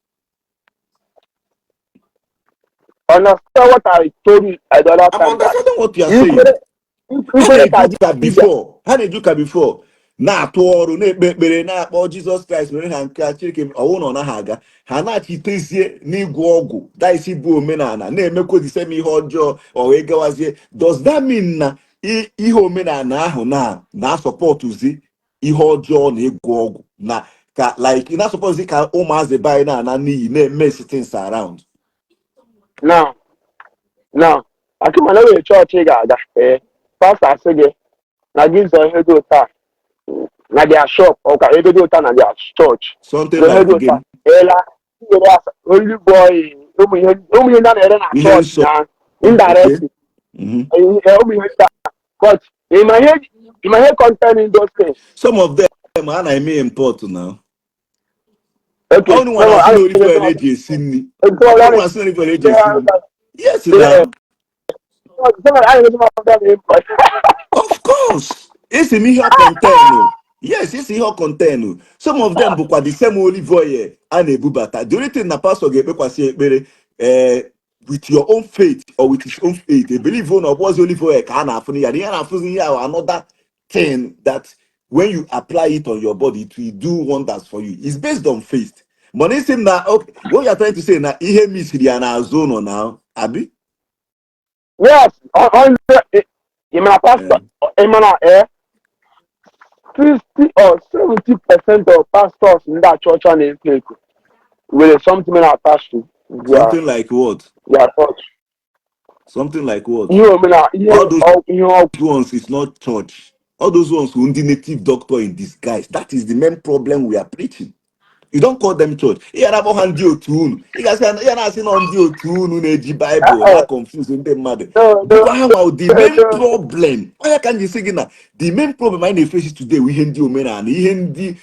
Understand what I told you at the other I'm time, that understanding what you are saying. ikwere Ha ikwere ka na-eju ụka dibịa before, ha na-eju ụka before, na-atụ ọrụ, na-ekpe ekpere, na-akpọ Jizọs Kraịst mere ha nke a, Chineke ọwụ na ọ naghị aga, ha na-achitezie n'ịgwọ ọgwụ daisi bụ omenala, na-emekwa the same ihe ọjọọ, ọ wee gawazie. Does that mean na ihe omenala ahụ na na-asupportụzi ihe ọjọọ na ịgwọ ọgwụ na ka like na-asupportụzi ka ụmụazị be anyị na-ana n'iyi, na-eme things around? Now, akịmana nwere chọọchị ị ga-aga, ee, pastọ asị gị na gị zọọ ihe dị otu a na their shop, ọkwa ego dị otu a na their church. Something zọọ ihe like dị otu a gịnị? Ela were asa olive oil, ụmụ ihe ndị a na-ere na Ihe chọọchị nsọ. na indirectly. Ụmụ ihe ndị a, but ịma ihe contain in those things. Some of them a na-eme import now. Okay. Ọnụ nwa na-asị na olive oil eji esi nri. Ọnụ nwa na-asị na olive oil eji esi nri. Yes now. Of course. Esi m ihe ọ contain. Yes, esi ihe ọ contain. Some of them bụkwa the same olive oil a na-ebubata. The only thing na pastor ga-ekpekwasị ekpere with your own faith or with his own faith. They believe na ọ bụghịzi olive oil ka a na-afụ ya. Ihe a na-afụzi ihe ahụ, another thing that when you apply it on your body, it will do wonders for you. It's based on faith. Mana isi m na okay, what you are trying to say na ihe misiri ya n'azụ ụlọ na abi? Yes, on ị mara pastor, ị mara 60 or 70% of pastors ndị a chọọchị a na-ekwo ekwo nwere something attached to their Something like what? their church. Something like what? Ihe omenala, ihe All those ihe ọgwụ. Ones is not church. All those ones who ndị native doctor in disguise. That is the main problem we are preaching. You don't call them church. Ị gara akpọ ha ndị otu unu. Ị ga-asị ya na-asị na ndị otu unu na-eji Bible na confuse ndị mmadụ. No, no. Bụkwa ha nwa the main No. problem. Onye ka m ji sị gị na the main problem anyị na-efesi today bụ ihe ndị omenala, ihe ndị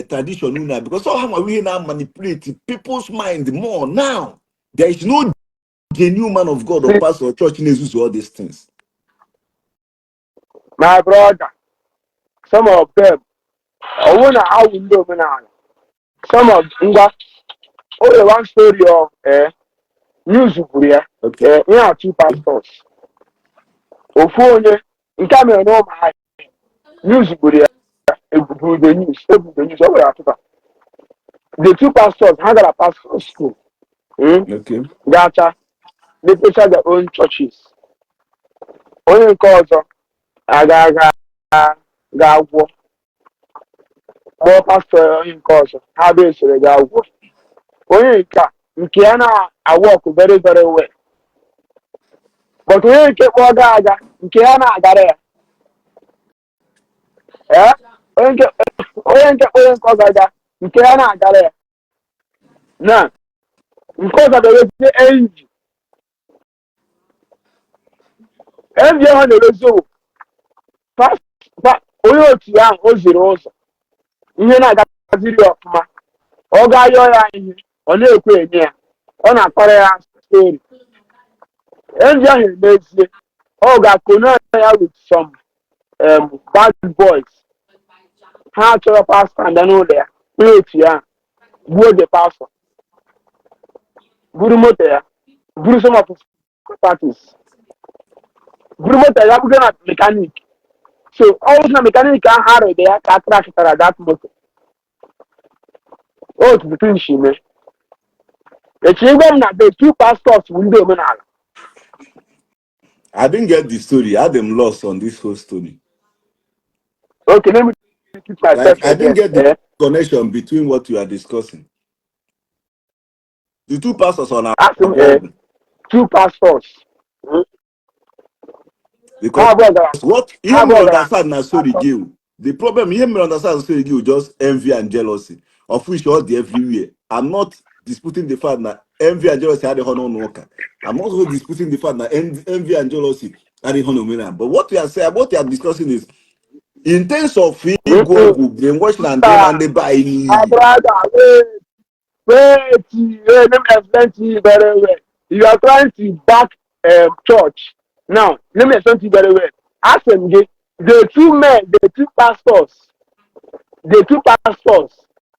tradition unu a, because ọ ha nwa ihe na-manipulate people's mind more now. There is no genuine man of God or See, pastor or church na-ezuzu all these things. My brother, some of them, ọwụ na awụ ndị omenala. Some of ngwa, o nwere one story of news kwuru ya. Ihe a, two pastors, ofu onye nke a mere n'Ụmụahịa, news gburu ya, eburu the news, eburu the news. Ọ nwere atụta the two pastors, ha gara pastor school, Gacha mepecha their own churches. Onye nke ọzọ aga aga ga gwọ, kpọọ pastọ onye nke ọzọ, ha bụ esoro ga gwọ. Onye nke a, nke ya na-awork very very well, but onye nke kpọọ ga aga, nke ya na-agara ya. Ee, onye nke onye nke ọzọ aga, nke ya na-agara ya, na nke ọzọ ga-ewezie envy. Envy ahụ na-erezi owu onye otu ya ahụ o ziri ụzọ, ihe na-agaziri ya ọfụma, ọ ga-ayọ ya ihe, ọ na-ekwe enye ya, ọ na-akọrọ ya story. Envy ahụ emezie, ọ ga-akone ya with some bad boys. Ha chọrọ pastọ abịa n'ụlọ ya, onye otu ya gbuo the pastor, buru moto ya, buru some of his properties, buru moto ya buga na mechanic. So ọ bụrụ na mechanic ahụ arụghị ya ka a crashitara that moto, otu the thing shi mee. Echi ịgwa m na the two pastors bụ ndị omenala. I didn't get the story. I had them lost on this whole story. Okay, let me repeat myself Like, I didn't again. get the Eh? Connection between what you are discussing. The two pastors on our Asị m two pastors. Ha Because abụọ gara what ha ihe abụọ mere gara understand na story give the problem, ihe mere understand story give, just envy and jealousy, of which all the everywhere. I'm not disputing the fact that envy and jealousy adịghị n'ụlọ ụka. I'm also disputing the fact that envy and jealousy adịghị n'omenala. But what we are saying, what we are discussing is in terms of ịgwọ ọgwụ, brainwashing and Mba, ndị be anyị my n'iyi. Brother, wait, wait, wait, let me explain to you very well. You are trying to back church. Now, let me explain to you very well. Ask them, the two men, the two pastors,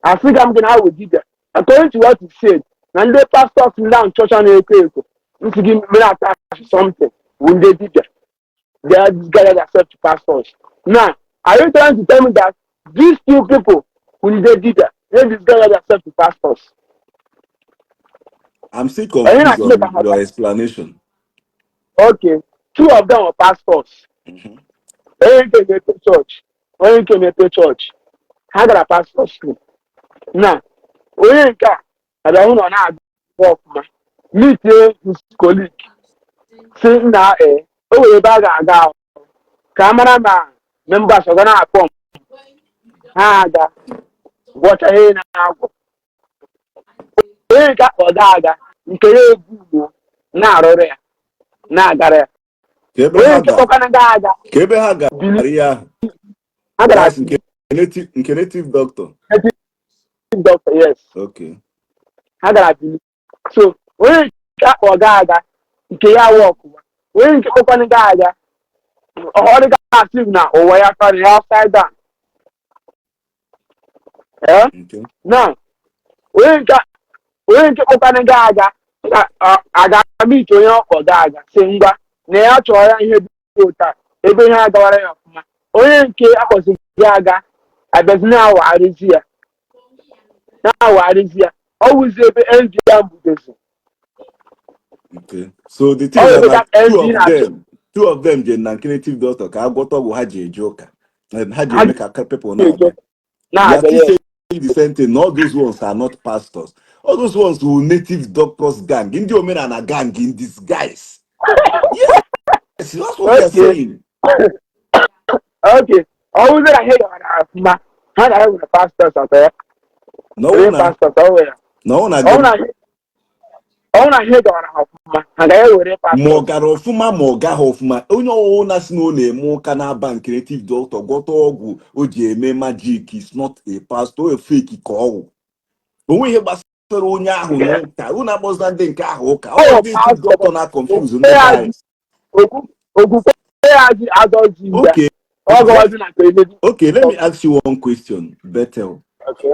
I think I'm gonna have with you. According to what you said, and the pastors now church and eko eko, nsi gị mere attach something, when they did that, they are gathered themselves to pastors. Now, are you trying to tell me that these two people, when they did that, they disguise themselves to pastors? I'm still Are you confused not on your explanation. Okay, two of them were pastors. Onye nke na-epe church, onye nke na-epe church, ha gara pastor school. Na onye nke a abịa hụ na ọ na-agụ ọfụma, meetie his colleague, si nna, ee, o nwere ebe a ga-aga ahụ ka a mara ma members ọ ga na-akpọ m. Ha aga gwọcha ihe na-agwọ. Onye nke akpọ ga aga, nke ya ebu ugbo na-arụrụ ya, na-agara ya. Ka ebe Onye ha nke gara kpọkwana ga aga ka ebe ha gara Bili ihe ahụ. Ha gara That's nke native doctor. Native doctor, yes. Ha gara Bili. So onye nke akpọ ga aga, nke ya workụwa. Onye nke kpọkwana ga aga, ọ dịga asị na ụwa ya karịrị ya upside down, eh. Now, onye nke kpọkwana ga aga aga meet onye ọkpọ ga aga, si ngwa, na ya chọrọ ya ihe dị otu a, ebe ihe agawara ya ọfụma. Onye nke akpọzi gị aga abịazi na-awagharịzi ya, na-awagharịzi ya, ọ wụzi ebe envy ya budozi. Okay. So the thing ọ is ebe that that two envy of na-achọ them, two of them je na nke native doctor ka agwọta ọgwụ ha ji eje ụka. And ha ji ha eme ka people ji eje na-abịa. You are na-abịa still ya. Saying the same thing. All those ones are not pastors. All those ones who native doctors gang. Ndị omenala gang in disguise. Yes, that's what they are saying. Okay, ọ bụrụ na ha gara ọfụma, ha ga-ewere pastors atọ ya. Na were ọ na pastors ọ were na ọ na ọ bụrụ na ọ bụrụ na ihe gara ha ọfụma, ha ga-ewere ma ọ pastors. Gara ọfụma ma ọ gaghị ọfụma, onye ọwụwụ na-asị na ọ na-eme ụka na-aba nke native doctor gwọta ọgwụ o ji eme magic is not a pastor, a fake ka ọgwụ onwe ihe gbasara onye ahụ n'ụka. Unu akpọzila ndị nke ahụ ụka. Ọ Ọ ndị native pastor doctor na confuse ndị okwukwe be ya anyị. ji okwukwe ya ji azọzi ya. Ọ gọwazi na nke emezi. Okay, let me ask you one question, Bethel. Okay.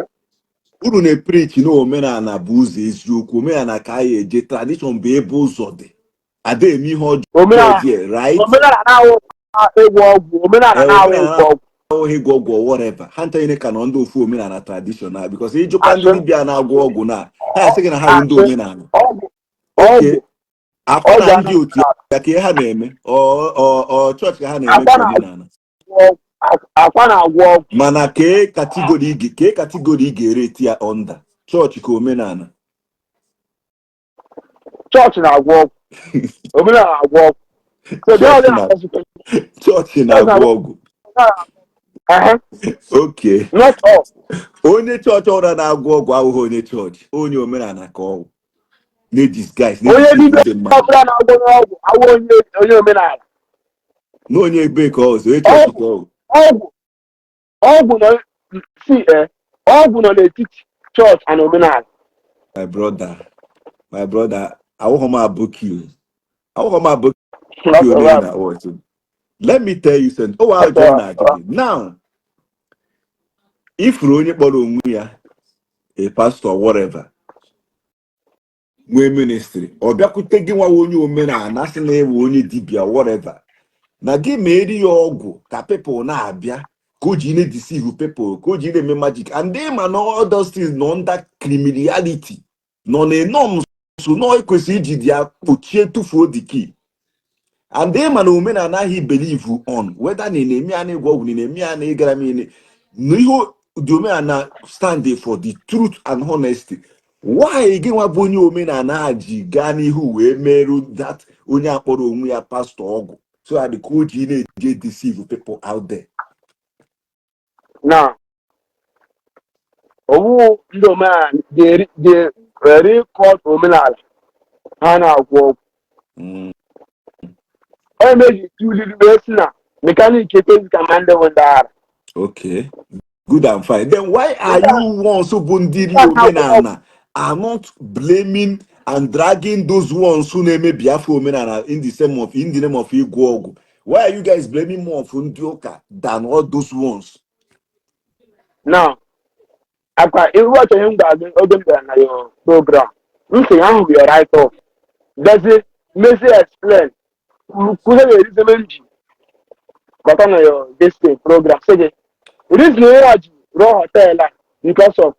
Unu na-epreach na omenala bụ ụzọ eziokwu, omenala ka anyị eje, tradition bụ ebe ụzọ dị, ada eme ihe ọjọọ Omenala there, right? Omenala na-awụ ịgwọ ọgwụ, omenala na-awụ Omenala ịgwọ ọgwụ. Ahụghị ịgwọ ọgwụ, whatever, ha ncha niile ka nọ ndị ofu omenala traditional, because ịjụkwa ndị Asị. Dibịa na-agwọ ọgwụ na ha asị gị na ha bụ ndị Asị. omenala. Ọgwụ. Okay. Ọgwụ. Akwa Ọgwụ na ndị otu ya ka ihe ha na-eme, ọ chọọchị ka ha na-eme Akwa ka na omenala. Ọgwụ, akwa na-agwọ ọgwụ. Mana kee category ị ga-erate ya under, chọọchị ka omenala? Chọọchị na-agwọ ọgwụ, omenala na-agwọ ọgwụ, so dị ọdị Chọọchị na na-akọzikwa. Chọọchị na-agwọ ọgwụ. Ehe. Okay. Not all. Onye chọọchị ọbụla na-agwọ ọgwụ abụghị onye chọọchị, onye omenala ka ọgwụ na-edisguise Onye na-edeceive dibịa ndị mmadụ. Ọbụla na-agwọ n'ọgwụ awụ onye omenala. Na onye ebe ka ọzọ, onye chọọchị ka ọgwụ. Ọgwụ nọ si ọgwụ nọ n'etiti chọọchị and omenala. My brother, my brother, awụghọ m aboki o, awụghọ m aboki onye na watch. Let me tell you something. O wa ajọ na-ajụ gị now, ifuru onye kpọrọ onwe ya a pastor, whatever, nwee ministry, ọ bịakwute gị nwa onye omenala sị na ewe onye dibịa, whatever, na gị ma eri ya ọgwụ ka people na-abịa, ka o ji na-edeceive people, ka o ji na-eme magic, and they ma na all those things nọ under criminality, nọ na enorm, so na ekwesịrị iji dị ya kpochie, tụfuo the key. And they ma na omenala ahụ believe on whether na ị na-eme ya na ịgwọ ọgwụ, na ị na-eme ya na ịgara m ile na ihe dị, omenala stand for the truth and honesty. Why gị nwa bụ onye omenala a ji gaa n'ihu wee merụ that onye akpọrọ onwe ya pastor ọgwụ, so that ka o ji na-eje deceive people out there? Na owu ndị omenala, the real called omenala, ha na-agwọ ọgwụ. Onye meji tuliri wee sị na mechanic ekwezi ka ma ndị bụ ndị ara. Okay, good and fine. Then why are you ones who bụ ndị ri omenala are not blaming and dragging those ones who na-eme Biafra omenala in the name of ịgwọ ọgwụ? Why are you guys blaming more of ndị ụka than all those ones? Now akwa ihu ọchọ ihe m gwara gị oge m bịara na your program, m sị ahụ bụ your right off bịazie mezie explain kwuzie na reason m ji bata na your this thing program, sị gị reason onye ji rụọ hotel a because of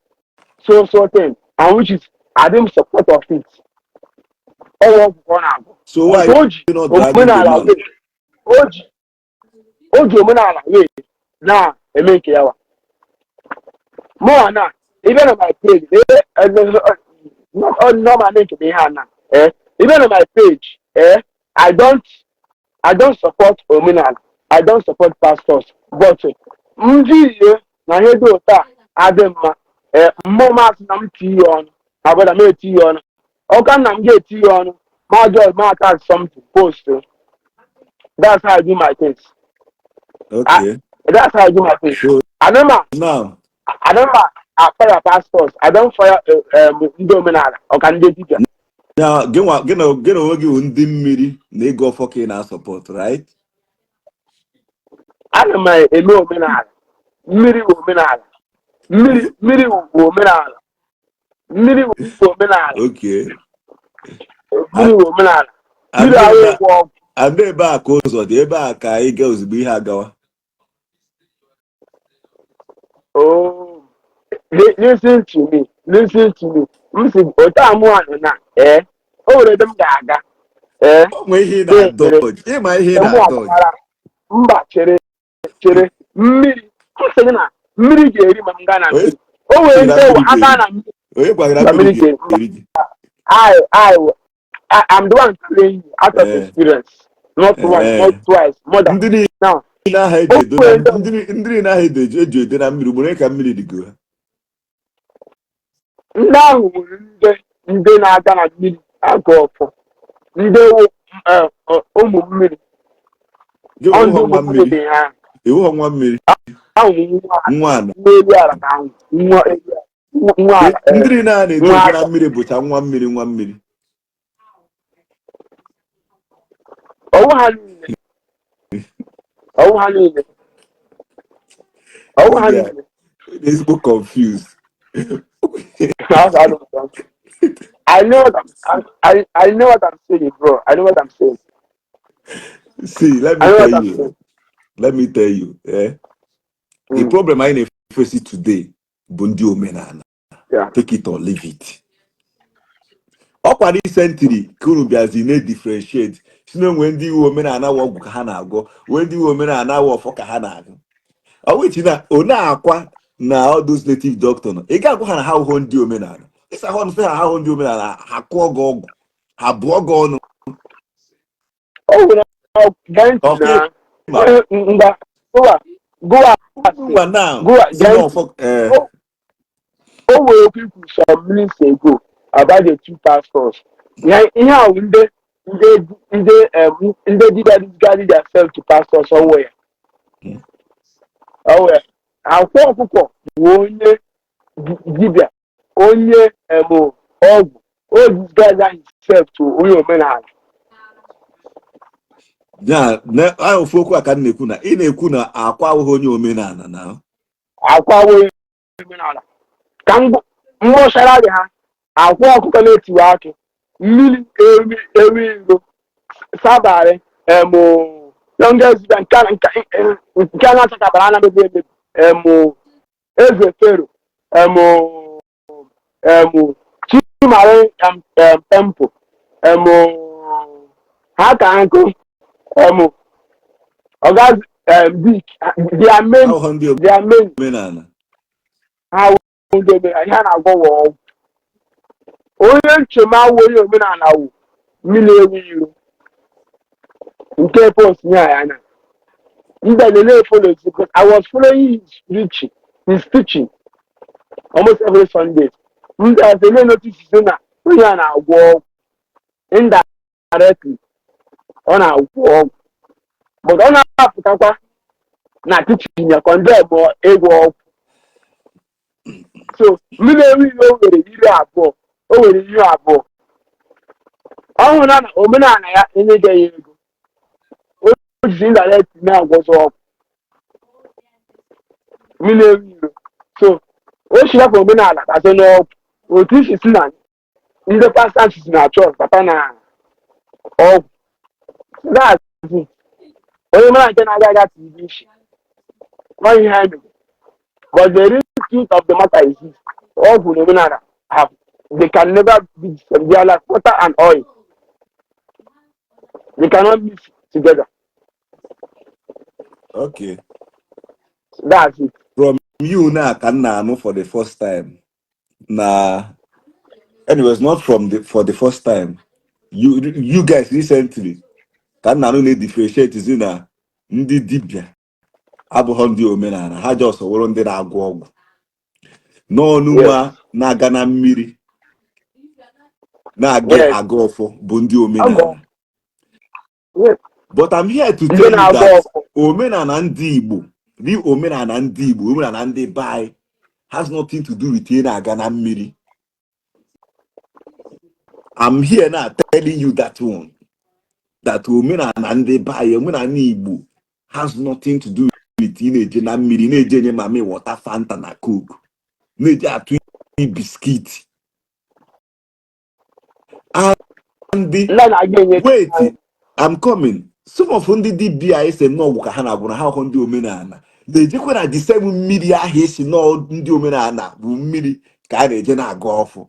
so so thing, and which is adị m support of it. Ọwụ ọgwụ ka ọ na-agwụ. So why o ji you not dragging the omenala man? Wee o ji omenala wee na-eme nke ya wa mụnwa na ịbịa na my page, normal nke bụ ihe a na ịbịa na my page, I don't support omenala, I don't support pastors, but ndị ihe na ihe dị otu a adị mma, mmụọ m asị na m tinye ọnụ abụda m eti ya ọnụ ọka nna m ga-eti ya ọnụ ma just ma attach something post. That's how I do my things. That's how I do my things. So I don't ma now I don't ma fire pastors, I don't fire ndị omenala ọka ndị dibịa. Now gị na onwe gị bụ ndị mmiri na ịgụ ọfọ ka ị na-asupport, right? Ana m eme omenala. Mmiri bụ omenala, mmiri bụ omenala, mmiri bụ omenala. Mmiri bụ omenala, mmiri ahụ ịgwọ ọgwụ. Ada ebe a ka ụzọ dị, ebe a ka anyị gaa ozugbo ihe agawa. Oh, listen to me, listen to me. M si otu a mụ anọ na o nwere ebe m ga-aga O nwee ihe ị kpee ekpere. na-adọji, ịma ihe ị Mụ na-adọji. agbara mba, chere chere, mmiri m sị gị na mmiri ga-eri ma m gaa na Onye mmiri. O nwere sị na ndị mmiri aka ga-eri? Na mmiri. Onye gwagara Na mmiri mmiri ga-eri. ga-eri gị? I I'm the one telling you out of experience, not once, not twice, more than Ndị niile now. ahụ eji O edo na nwere ndị ndị niile ahụ eji edo na mmiri, ugboro ka mmiri dịgo ha. Ndị ahụ nwere ndị na-aga na mmiri agụ ọfọ, ndị wụ ụmụ mmiri. Gị Ọ ndị ewughọ ụmụ nwa mmiri mmiri. dị ha. Ewughọ nwa mmiri. Ahụ nwa Nwa ala. Nwa elu ala ka ahụ nwa elu ala, nwa ala. Ndị niile a na-edo Nwa edo na aka. mmiri bụcha nwa mmiri, nwa mmiri. Ọwụ ha niile, ọwụ ha niile, ọwụ ha niile. Ezigbo confused. I know what I'm saying, bro. I know what I'm saying. See, let me I know what tell I'm you. saying. Let me tell you, eh? The problem anyị na-efesi today bụ ndị omenala. Take it or leave it. Ọkwa recently ka unu bịazi na-differentiate, si na onwe ndị iwe omenala wụ ọgwụ ka ha na-agwọ, nwee ndị iwe omenala wụ ọfọ ka ha na-agụ. Ọ which na one akwa na all those native doctor nọ, ị ga-agwa ha na ha hụ ndị omenala, ịsa ha ọnụ sị ha hụ ndị omenala, ha kụọ gị ọgwụ, ha bụọ gị ọnụ. O nwere gee ntị Ọka na ịma ngwa gụwa gụwa asị ngwa now gụwa si gee na ntị. Ọfọ ee. O nwere okwu ikwu some minutes ago about the two pastors. Ihe a wụ ndị dibịa disguise themselves to pastors. Ọwụ ya, ọwụ ya. Akwa Ọkụkọ bụ onye dibịa, onye ọgwụ. O disguise himself to onye omenala. Ya na ofu okwu a ka m na-ekwu na ị na-ekwu na Akwa awụghị onye omenala na Akwa awụ onye omenala ka mgbọchara dị ha. Akwa Ọkụkọ na-etiwe akị mmiri, ewi ewi iro sabarị youngest dibịa nke a na-achakabara anaghị emebi eze Fero Chimari temple ha ka nkụ ọgazi dik their main Ahụhụ ndị their main omenala. Ha wụ ndị omenala. Ihe a na-agwọ wụ ọgwụ. Onye nchema wụ onye omenala wụ mmiri ewu iro nke post nye ya anya mbe na follow, because I was following his preaching, his teaching almost every Sunday. Ndị a sị notice sị na onye a na-agwọ ọgwụ indirectly, ọ na-agwọ ọgwụ, but ọ na-apụtakwa na teaching ya condemn ịgwọ ọgwụ. So mmiri ewu iro, o nwere iri abụọ, o nwere iri abụọ. Ọ hụrụ na omenala ya enyeghị ya ego, o jizi indirect na-agwọzi ọgwụ mmiri ewu iro. So o chirapụ omenala bazie n'ọgwụ, otu isi si na ndị pastors si na chọọchị bata na ọgwụ. That's it. Onye mara nke na-aga aga TV isi ọ ihe ha mere. But the real truth of the matter is this: ọgwụ na omenala have they can never be the same. They are like water and oil. They cannot mix together. That's it. From you now ka m na-anụ for the first time na, anyways, not from the for the first time, you guys recently ka m na-anụ na-differentiate zi na ndị dibịa abụghọ ndị omenala, ha just wụrụ ndị na-agwọ ọgwụ n'ọnụ nwa na-aga na mmiri na-aga aga ọfọ bụ ndị omenala. But I'm here to Ndị tell you na-agba that ọkụ. omenala ndị Igbo, the omenala ndị Igbo, omenala ndị be anyị has nothing to do with ihe na-aga na mmiri. I'm here now telling you that one, that omenala ndị be anyị, omenala Igbo has nothing to do with ị na-eje na mmiri, na-eje enye mami water, Fanta na Coke, na-eje atụ biscuit and the Ndị na-aga enye Wait, I'm coming. Some of ndị dibịa ese n'ọgwụ ka ha na-agwụ na ha hụ ndị omenala na-ejekwa na the same mmiri ahụ esi nọọ ndị omenala bụ mmiri ka a na-eje na-agụ ọfụ.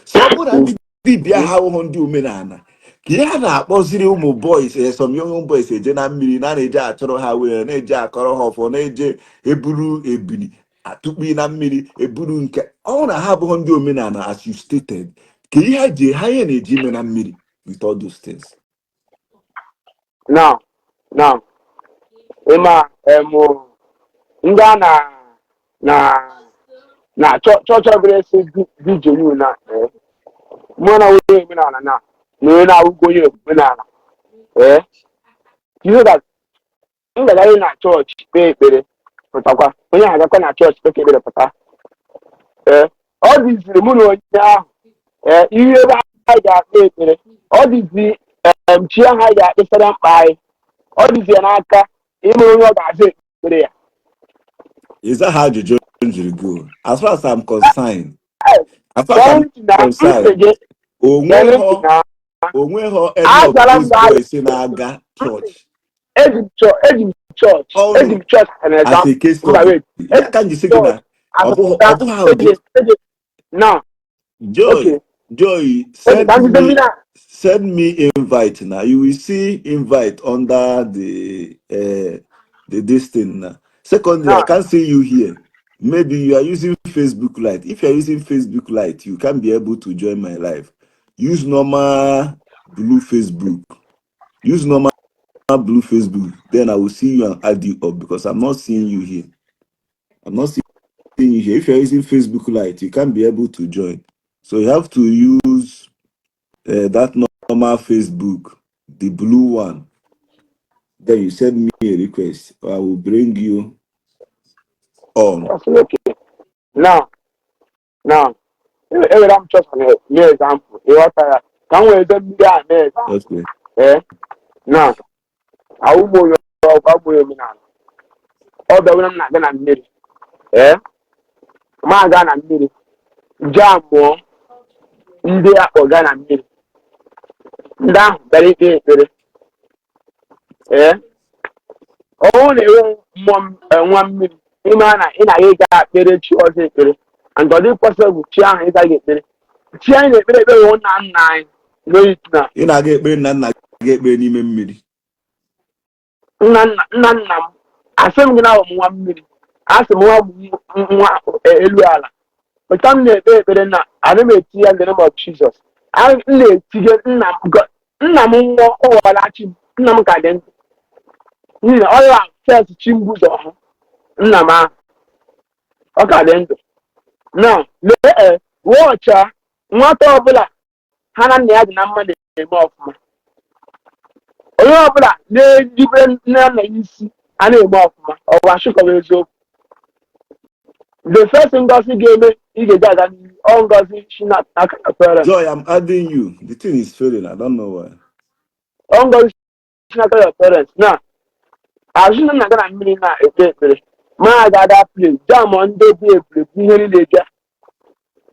So ọ bụrụ na ndị dibịa ha hụhụ ndị omenala, ka ihe a na-akpọziri ụmụ boys, some young boys eje na mmiri na na-eje achọrọ ha wee na-eje akọrọ ha ọfọ, na-eje eburu ebili atụkpi na mmiri eburu nke ọ na ha abụghị ndị omenala, as you stated, ka ihe ha ji ha ihe na-eji ime na mmiri. with all those things. Now ịma ndị a na chọọchị ọbụla esi dị genuine na mụ na onye omenala na onye na-awụgo onye omenala, you know that m gagharị na chọọchị kpee ekpere pụtakwa, onye ahụ agakwa na chọọchị kpee ekpere pụta. Ọ dịziri mụ na onye ahụ ihe ebe anyị ga-akpe ekpere, ọ dịzi chi ahụ anyị ga-akpesara mkpa anyị, ọ dịzi ya n'aka ịmụ onye ọ ga-aza ekpere ya. Is that how ajụjụ m jiri go? As far as I'm concerned, as far as I'm ntị na ntị concerned, gị gere ntị onweghọ na onweghọ any of azara m those gị boys na-aga church. Eji m chọọchị Oh, eji m chọọchị as an as example. a case Mba, study. wait. Ya ka m ji sị gị na As ọ an bụghị ọ example, bụghị ụdị eji now. Joy. Joy, Okay, send ka m bido me mmiri a. send me invite now. You will see invite under the this thing now. Secondly, I Now can't see you here. Maybe you are using Facebook Lite. If you are using Facebook Lite, you can't be able to join my live. Use normal blue Facebook. Use normal blue Facebook. Then I will see you and add you up because I'm not seeing you here. I'm not seeing you here. If you're using Facebook Lite, you can't be able to join. So you have to use that normal Facebook, the blue one. Then you send me a request. I will bring you on. Okay, now ewere m chọọchị na mee example, ịghọta ya, ka m wee eze mmiri a mee example. Now awụ m onye ọgwụ, abụ onye omenala. Ọ bịawere m na-aga na mmiri, ma aga na mmiri jee mụọ ndị akpọga na mmiri, ndị ahụ bịara ikpe ekpere. Ọ bụrụ na enweghị mmụọ nwa mmiri, ịma na ị na-aga ịga ekpere chi ọzọ ekpere, and ọ dị possible chi ahụ ịza gị ekpere. Chi anyị na-ekpere ekpere wụ nna nna anyị n'oyi na Ị na-aga ekpere nna nna gị ekpere n'ime mmiri. Nna nna nna nna m, asị m gị na abụ m nwa mmiri, asị m nwa bụ nwa elu ala pụta. M na-ekpe ekpere na ana m eti ya in the name of Jesus. M na-etinye nna m, nna m nwụọ, ọ ghọọla chi m. Nna m ka dị ndụ n'ihi na ọ ya first chi m bụ ụzọ hụ nna m ahụ, ọ ka dị ndụ. Now lee, wọcha nwata ọbụla ha na nna ya dị na mma na-eme ọfụma. Onye ọbụla na-ejibere nne na nna ya isi a na-eme ọfụma. Ọ bụ achịkọba eziokwu? The first ngozi ga-eme ị ga-eji aga n'ihu, ọ ngozi si n'aka your parents. Joy, I'm adding you. The thing is failing. I don't know why. Ọ ngozi si n'aka your parents. Na azụ na nna ga na mmiri na-ekpe ekpere, ma aga ada place jam ndị bụ egwuregwu, ihe niile bịa,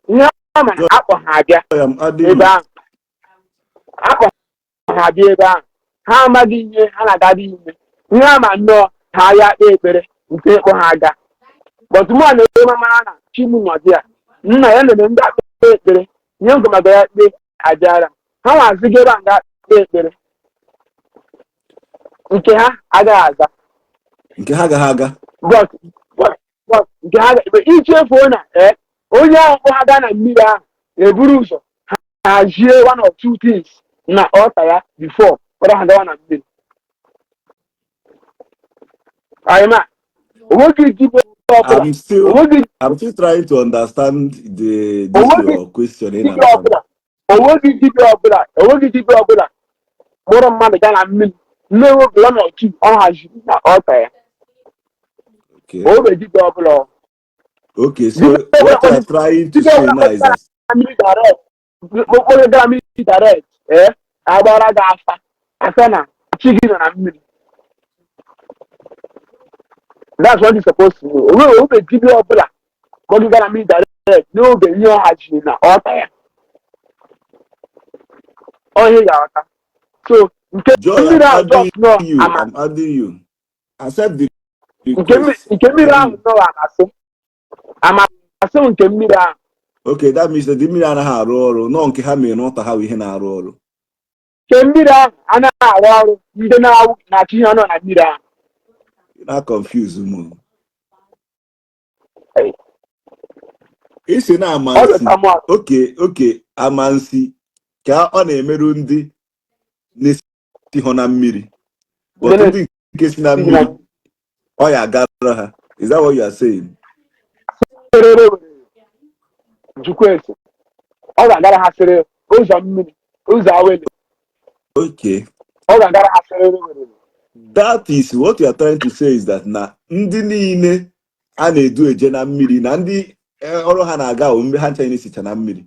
ihe ama na akpọ ha abịa Joy, I'm adding ebe you. ahụ akpọ ha abịa ebe ahụ, ha amaghị ihe ha na-agada ime. Ihe ama nnọọ ha ya kpee ekpere nke ịkpọ ha aga, but mụ a na-enwe mara na chi m nọ dị ya, nna ya lere ndị akpe ekpere ihe ngụmaga ya kpee abịara ha nwaziga ebe a nga kpee ekpere nke ha agaghị aza. Nke ha agaghị aga. But nke ha ichefuo na onye ahụ kpọ ha gaa na mmiri ahụ eburu ụzọ hazie one or two things na ọta ya before kpọrọ ha gawa na mmiri. Anyị ma onweghị dibịa ọbụla I'm still onweghị I'm still trying to understand the this onweghị your question in dibịa ọbụla, onweghị dibịa ọbụla, onweghị dibịa ọbụla kpọrọ mmadụ gaa na mmiri na-enweghị one or two ọ haziri na ọta ya. Onweghị dibịa ọbụla ọ. Okay, so Dibịa ọbụla what you are trying to dibịa say ọbụla now is that mmiri direct, okporo gara mmiri direct, agbara gị afa asa na chi gị nọ na mmiri. That's what you're supposed to know. Onwe dibịa ọbụla kpọrọ gị gaa na mmiri direct n'oge ihe ọ haziri na ọta ya, ọ ihe ị ga-aghọta. So nke Joy, I'm mmiri ahụ adding just nọ you. ama I'm adding you. Accept the nke request. Nke mmiri ahụ nọ amasị amasị m, nke mmiri ahụ. Okay, that means that the mmiri anaghị arụ ọrụ. Nọ nke ha mere n'ụta ha bụ ihe na-arụ ọrụ. Nke mmiri ahụ anaghị arụ ọrụ, ndị na-awụ na-achị ihe nọ na mmiri ahụ. Ị na-confuse m. Isi na Ọ amansi. dị Samuel. Okay, amansi ka ọ na-emerụ ndị Na-esihọ na mmiri, but Ndị ndị nke si na na-esighị na mmiri, ọ ya agara ha. Is that what you are saying? Serere were jukwa ese, ọ ga-agara ha sịrị ụzọ mmiri, ụzọ awele. Ọ ga-agara ha sịrịrị were. That is what you are trying to say, is that na ndị niile a na-edu eje na mmiri na ndị ọrụ ha na-aga bụ mgbe ha ncha na-esicha na mmiri.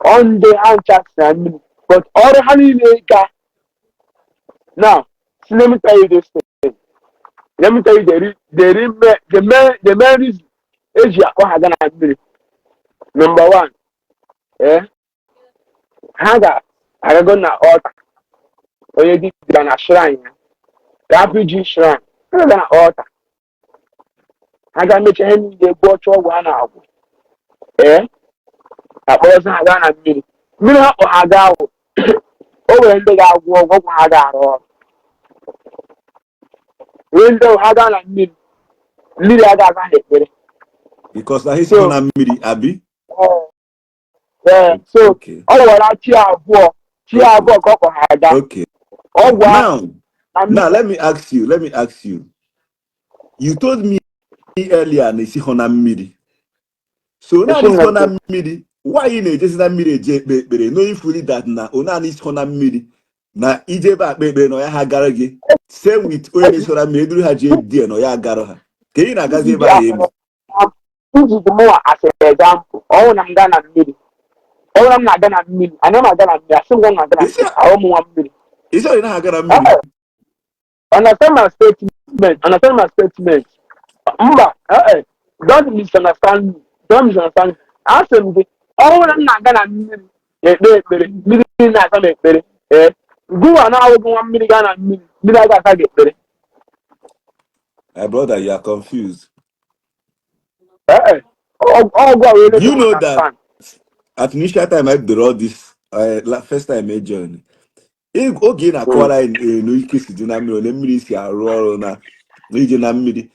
Ọ ndị ha ncha si na mmiri, but ọrụ ha niile ga now. See, let me tell you this thing. Let me tell you the main reason eji akpọ ha ga na mmiri. Number one, ha ga-agago na altar onye dibịa na shrine ya, ga-apụ shrine, ha ga na altar, ha ga mecha ihe niile, gwọọ, chọọ ọgwụ ha na-agwụ, akpọrọzi ha gaa na mmiri. Mmiri ha kpọ ha gaa ahụ, o nwere ndị ga-agwọ ọgwụ, ọgwụ ha ga-arụ ọrụ, nwee ndị ha gaa na mmiri, mmiri a ga-aza ha ekpere. Because na ha So esighọ na mmiri, abi? Ee, so ọ were chi abụọ, chi abụọ ka ọ kpọ ha gaa ọgwụ ahụ Now, na mmiri. Now let me ask you. You told me earlier na esighọ na mmiri. So naanị Esi m na isighọ na mmiri, why ị na-ejezi na mmiri eje ekpe ekpere, knowing fully that na naanị isighọ na mmiri na ije ebe akpe ekpere na ọ ya ha gara gị? Same with onye na-esighọ na mmiri, eduru ha jee die na ọ ya agara ha. Ka ị na-agazi ebe ahụ eme? Iji mụnwa as an example, ọnwụ na m gaa na mmiri, ọnwụ na m na-aga na mmiri, ana m aga na mmiri, asị m gwa m na-aga na Isi mmiri, ahụ m nwa mmiri. Isi ọ naghị aga na mmiri? Understand my statement, understand my statement. Mba, don't misunderstand me, don't misunderstand me. Asị m gị, ọnwụ na m na-aga na mmiri ekpe ekpere, mmiri na-asa m ekpere. Ee, gụwa na-awụghị nwa mmiri gaa na mmiri, mmiri aga asa gị ekpere. My brother, you are confused. Ee, ọgwụ a wee Do you know that understand. At initial time I did all this, first time I joined, oge ị na-akọwara anyị enu ike si dị na mmiri, ole mmiri si arụ ọrụ na ije na mmiri,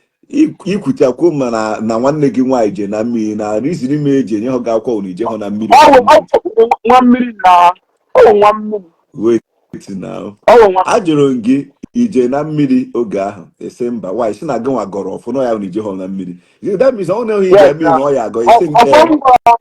ikwuchakwuo ma na nwanne gị nwaanyị je na mmiri na reason ime eji enye ha gị akwụkwọ na ije hụ na mmiri. Ọ bụ nwa mmiri na ọ bụ nwa mmiri. Wait now. Ọ bụ nwa. Ajụrụ m gị, ije na mmiri oge ahụ, esi mba. Nwaanyị si na gị nwa gọrọ ọfụ na ya na ije hụ na mmiri. That means ọ na-ehi ije mmiri na ọ ya agọ isi m. Ọfọ m gwara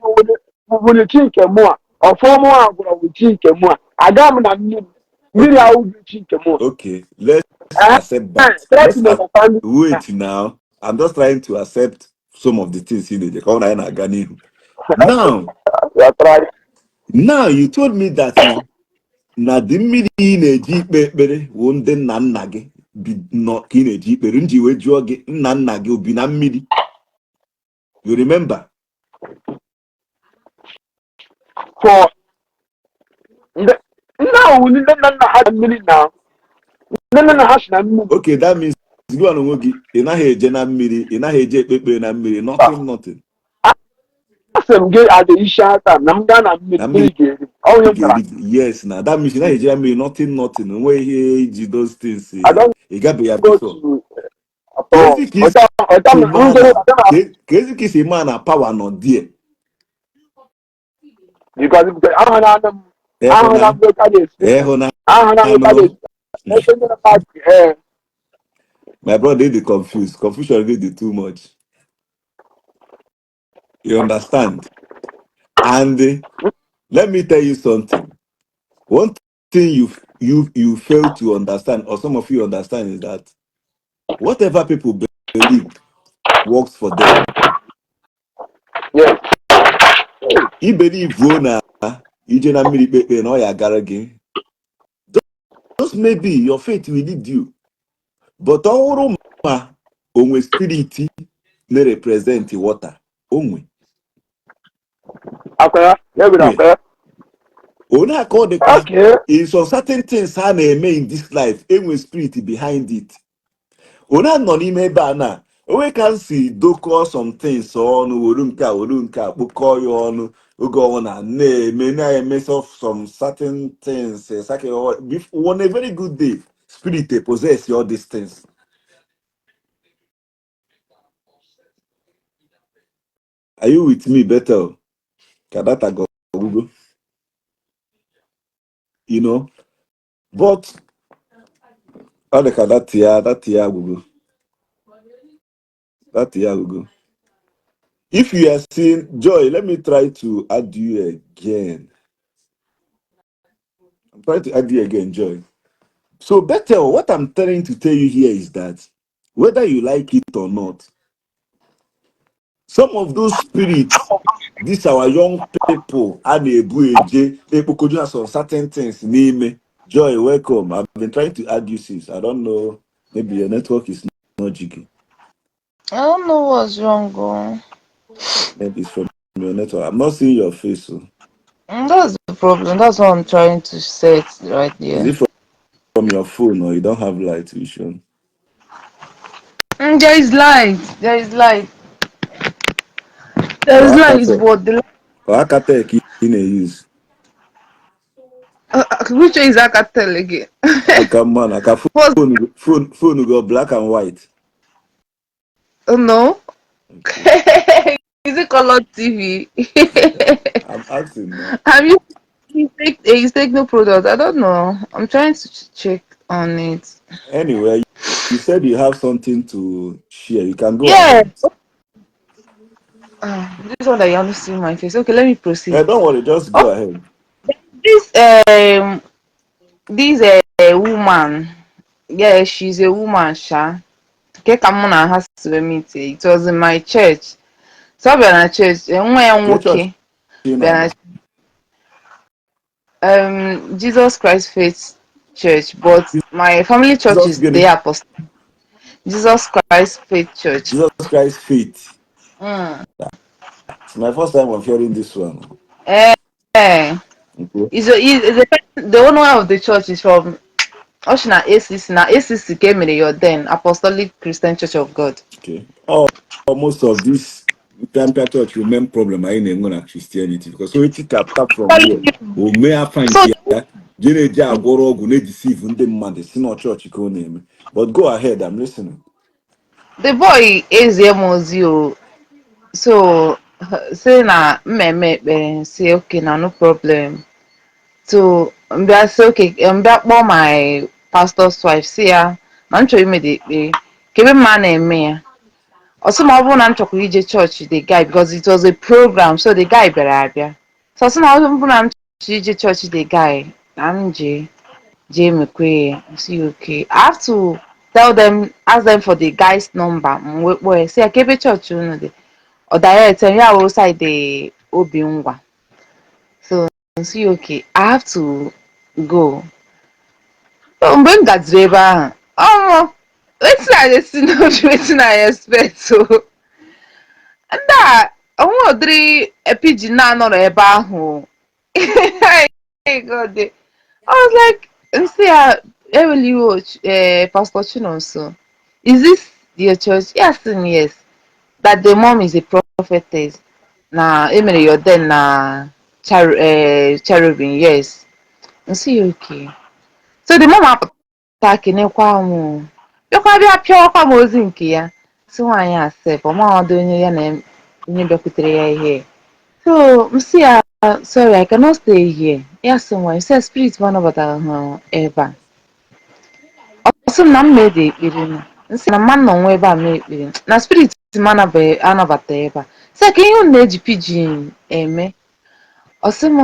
bụ chi nke mụ a, ọfọ mụ a gwara bụ chi nke mụ a, aga m na mmiri, mmiri ahụ bụ chi nke mụ a. Okay, let's accept that. Try Let's to understand me. Wait now, I'm just trying to accept some of the things ị na-eje ka ọ na anyị na-aga n'ihu now. You are trying. Now you told me that na the mmiri ị na-eji ikpe ekpere wụ ndị nna nna gị bi nọ ka ị na-eji ikpere. M ji wee jụọ gị, nna nna gị obi na mmiri? You remember? For ndị ndị ahụ, ndị nna nna ha mmiri na ndị nna nna ha si na mmiri. Okay, that means gị nwa na onwe gị, ị naghị eje na mmiri, ị naghị eje ekpe ekpere na mmiri, nothing, nothing. Asị m gị adị isi aka na m gaa na mmiri, Na mmiri mmiri ga-eri m. Ọ onye m gara. ga-eri gị. Yes, na that means ị naghị eje na mmiri, nothing, nothing, onweghị ihe iji those things. I don't Ị gabeghị ya go before. to at all. Ka ezi ka isi ọcha ọcha m maa njere na ọcha na ka ezi ka isi maa na power nọ there? Because ahụ na anụ m ahụ na ịhụna m ka na-esi ịhụna ahụ na m ka anụ na-esi ebe ndị na-party, ee. My brother dey confused. Confusion dey dey too much, you understand? And let me tell you something. One thing you fail to understand, or some of you understand, is that whatever people believe works for them. I believe na ije na mmiri ikpe ekpere na ọ ya agara gị, just maybe your faith will lead you, but ọ bụrụ ma onwe spirit na-represent water, onwe Akwa ya ya bere akwa ya. Onye aka ọ dịkwa. In some certain things ha na-eme in this life, enwe spirit behind it. Onye nọ n'ime ebe a na onwe ka m si dokọọ some things ọnụ, were nke a, were nke a, kpokọọ ya ọnụ, oge ọbụla na-eme some certain things, on a very good day, spirit dey possess all these things. Are you with me? Better ka data go ọgwụgwụ. But ọ dị ka data ya, data ya agwụgo, data ya agwụgo. If you are seeing Joy, let me try to add you again. I'm trying to add you again, Joy. So Bethel, what I'm trying to tell you here is that whether you like it or not, some of those spirits, these our young people, a na-ebu eje na-ekpokoju ha some certain things n'ime. Joy, welcome. I've been trying to add you since. I don't know. Maybe your network is not jiggy. I don't know what's wrong. Oh. Maybe it's from your network. I'm not seeing your face. So. That's the problem. That's what I'm trying to set right Is there. it from your phone or you don't have light vision? There is light. There is light. There Or is light, Akatek. but the light, Or Akatek you use. Which one is Alcatel again? Come on, aka What's phone go black and white. Oh no? Okay. Is it color TV? I'm asking now. Have you you take no product? I don't know. I'm trying to check on it. Anyway, you said you have something to share. You can go Yeah. ahead. This one that you only see my face. Okay, let me proceed. Don't worry, just Oh, go ahead. this woman, yeah, she's a woman, sha. Nke ka mụ na ha si wee meet, it was in my church. So ọ bịara na church, nwa ya Your church nwoke bịara na na Jesus Christ Faith Church, but my family church Jesus is gịnị? the Apostle Jesus Christ Faith Church. Jesus Christ Faith. It's my first time of hearing this one. Eh, is the owner of the church is from ọ sị na ACC, na ACC ka e mere ya then Apostolic Christian Church of God. Okay. Oh, most of this Mpịampịa church remain problem anyị na-enwe na Christianity because onye chikapụta from here o mee afa nke ya je na-eji agwọrọ ọgwụ na-edeceive ndị mmadụ si na chọọchị ka ọ na-eme. But go ahead, I'm listening. The boy ezie m ozi o, so sị na mmemme ekpere, si okay, na no problem. So mbịa sị okay, mbịa kpọọ my pastor's wife, si ya na m chọrọ ime the ekpere kebe mma na-eme ya. Ọ sị ma ọ bụrụ na m chọkwara ije chọọchị the guy, because it was a program, so the guy bịara abịa. So ọ sị na ọ bụrụ na m chọrọ ije chọọchị the guy, na m jee jee mekwe ya. M sị okay, I have to tell them, ask them for the guy's number. M wee kpọọ ya, sị ya ka ebe chọọchị unu dị. Ọ direct m ya wụrụ side obi ngwa. So m sị okay, I have to go. So mgbe m gaziri ebe ahụ, ọmụ wetin I dey see no be wetin I expect o. Ndị a onwe ụdịrị pidgin na-anọrọ ebe ahụ. Hey God, I was like, nsị ya ewela iwe, Pastor Chinonso, is this your church? Yes and yes, that the mom is a prophetess, na emere your den na cherubim. Yes. Nsị ya okay. So the mom apụta kenekwa m o. Bịakwa bịa pịawakwa m ozi nke ya, si nwaanyị a sef ọmaọdụ onye ya na onye bịakwutere ya ihe. So m sị ya, "Sorry, I cannot stay here." Ya sị nwaanyị sị spirit m anabatara ha ebe a. Ọ sị m na m ma ede ekpere m nsị na mma nọ nwa ebe a mee ekpere na spirit m anabata ebe a. Sị ka ihe unu na-eji pidgin eme. Ọ sị m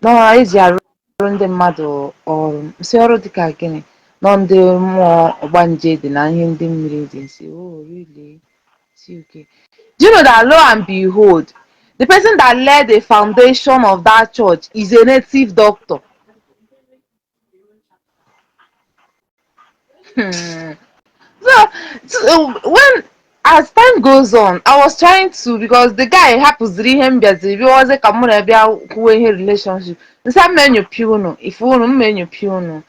na eji arụ ndị mmadụ ọrụ. Nsị ọrụ dịka gịnị? Nọ ndị mmụọ ọgbanje dị na ihe ndị mmiri dị. Nsị, "Oh, really?" Si okay. Do you know that, lo and behold, the person that led the foundation of that church is a native doctor? So when as time goes on, I was trying to, because the guy hapụziri ihe m bịaziri bịawazie ka mụ na bịa kwuo ihe relationship. Nsị m enyopi unu ife unu m enyopi unu.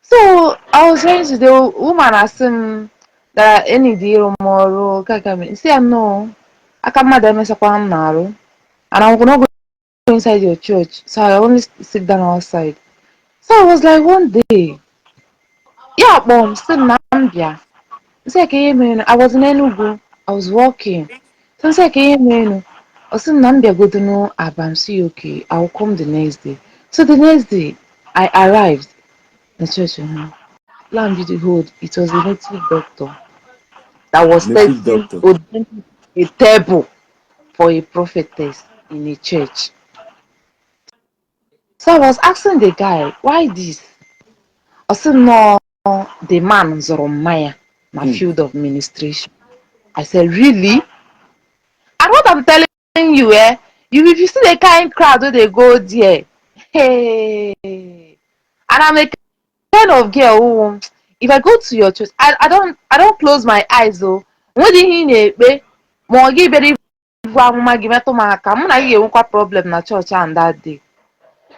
So I was trying to, the woman asị m that enyi dị ịrụ m ọrụ kaka m. Nsị ya no, aka mmadụ emesakwa m n'arụ and I'm gonna go inside your church, so I only sit down outside. So I was like, one day ya kpọọ m sị m na m bịa. Nsị ya ka ihe mere. I was in Enugu, I was working. So nsị ya ka ihe mere. Ọ sị m na m bịagodo n'Aba. M sị ya okay, I will come the next day. So the next day I arrived. Na church ha. Lo and behold, it was a native doctor that was Native setting doctor. a table for a prophetess in a church. So I was asking the guy, why this? Ọ sị nnọọ the man zụrụ mmanya na field of ministration. I said, really? And what I'm telling you, eh, you if you see the kind crowd wey dey go there, hey. And I'm a kind of girl who, if I go to your church, I don't close my eyes o. Nwedị ihe ị na-ekpe ma ọ gị bịara ibu amụma gị metụ m aka, mụ na gị ga-enwekwa problem na chọọchị ahụ that day.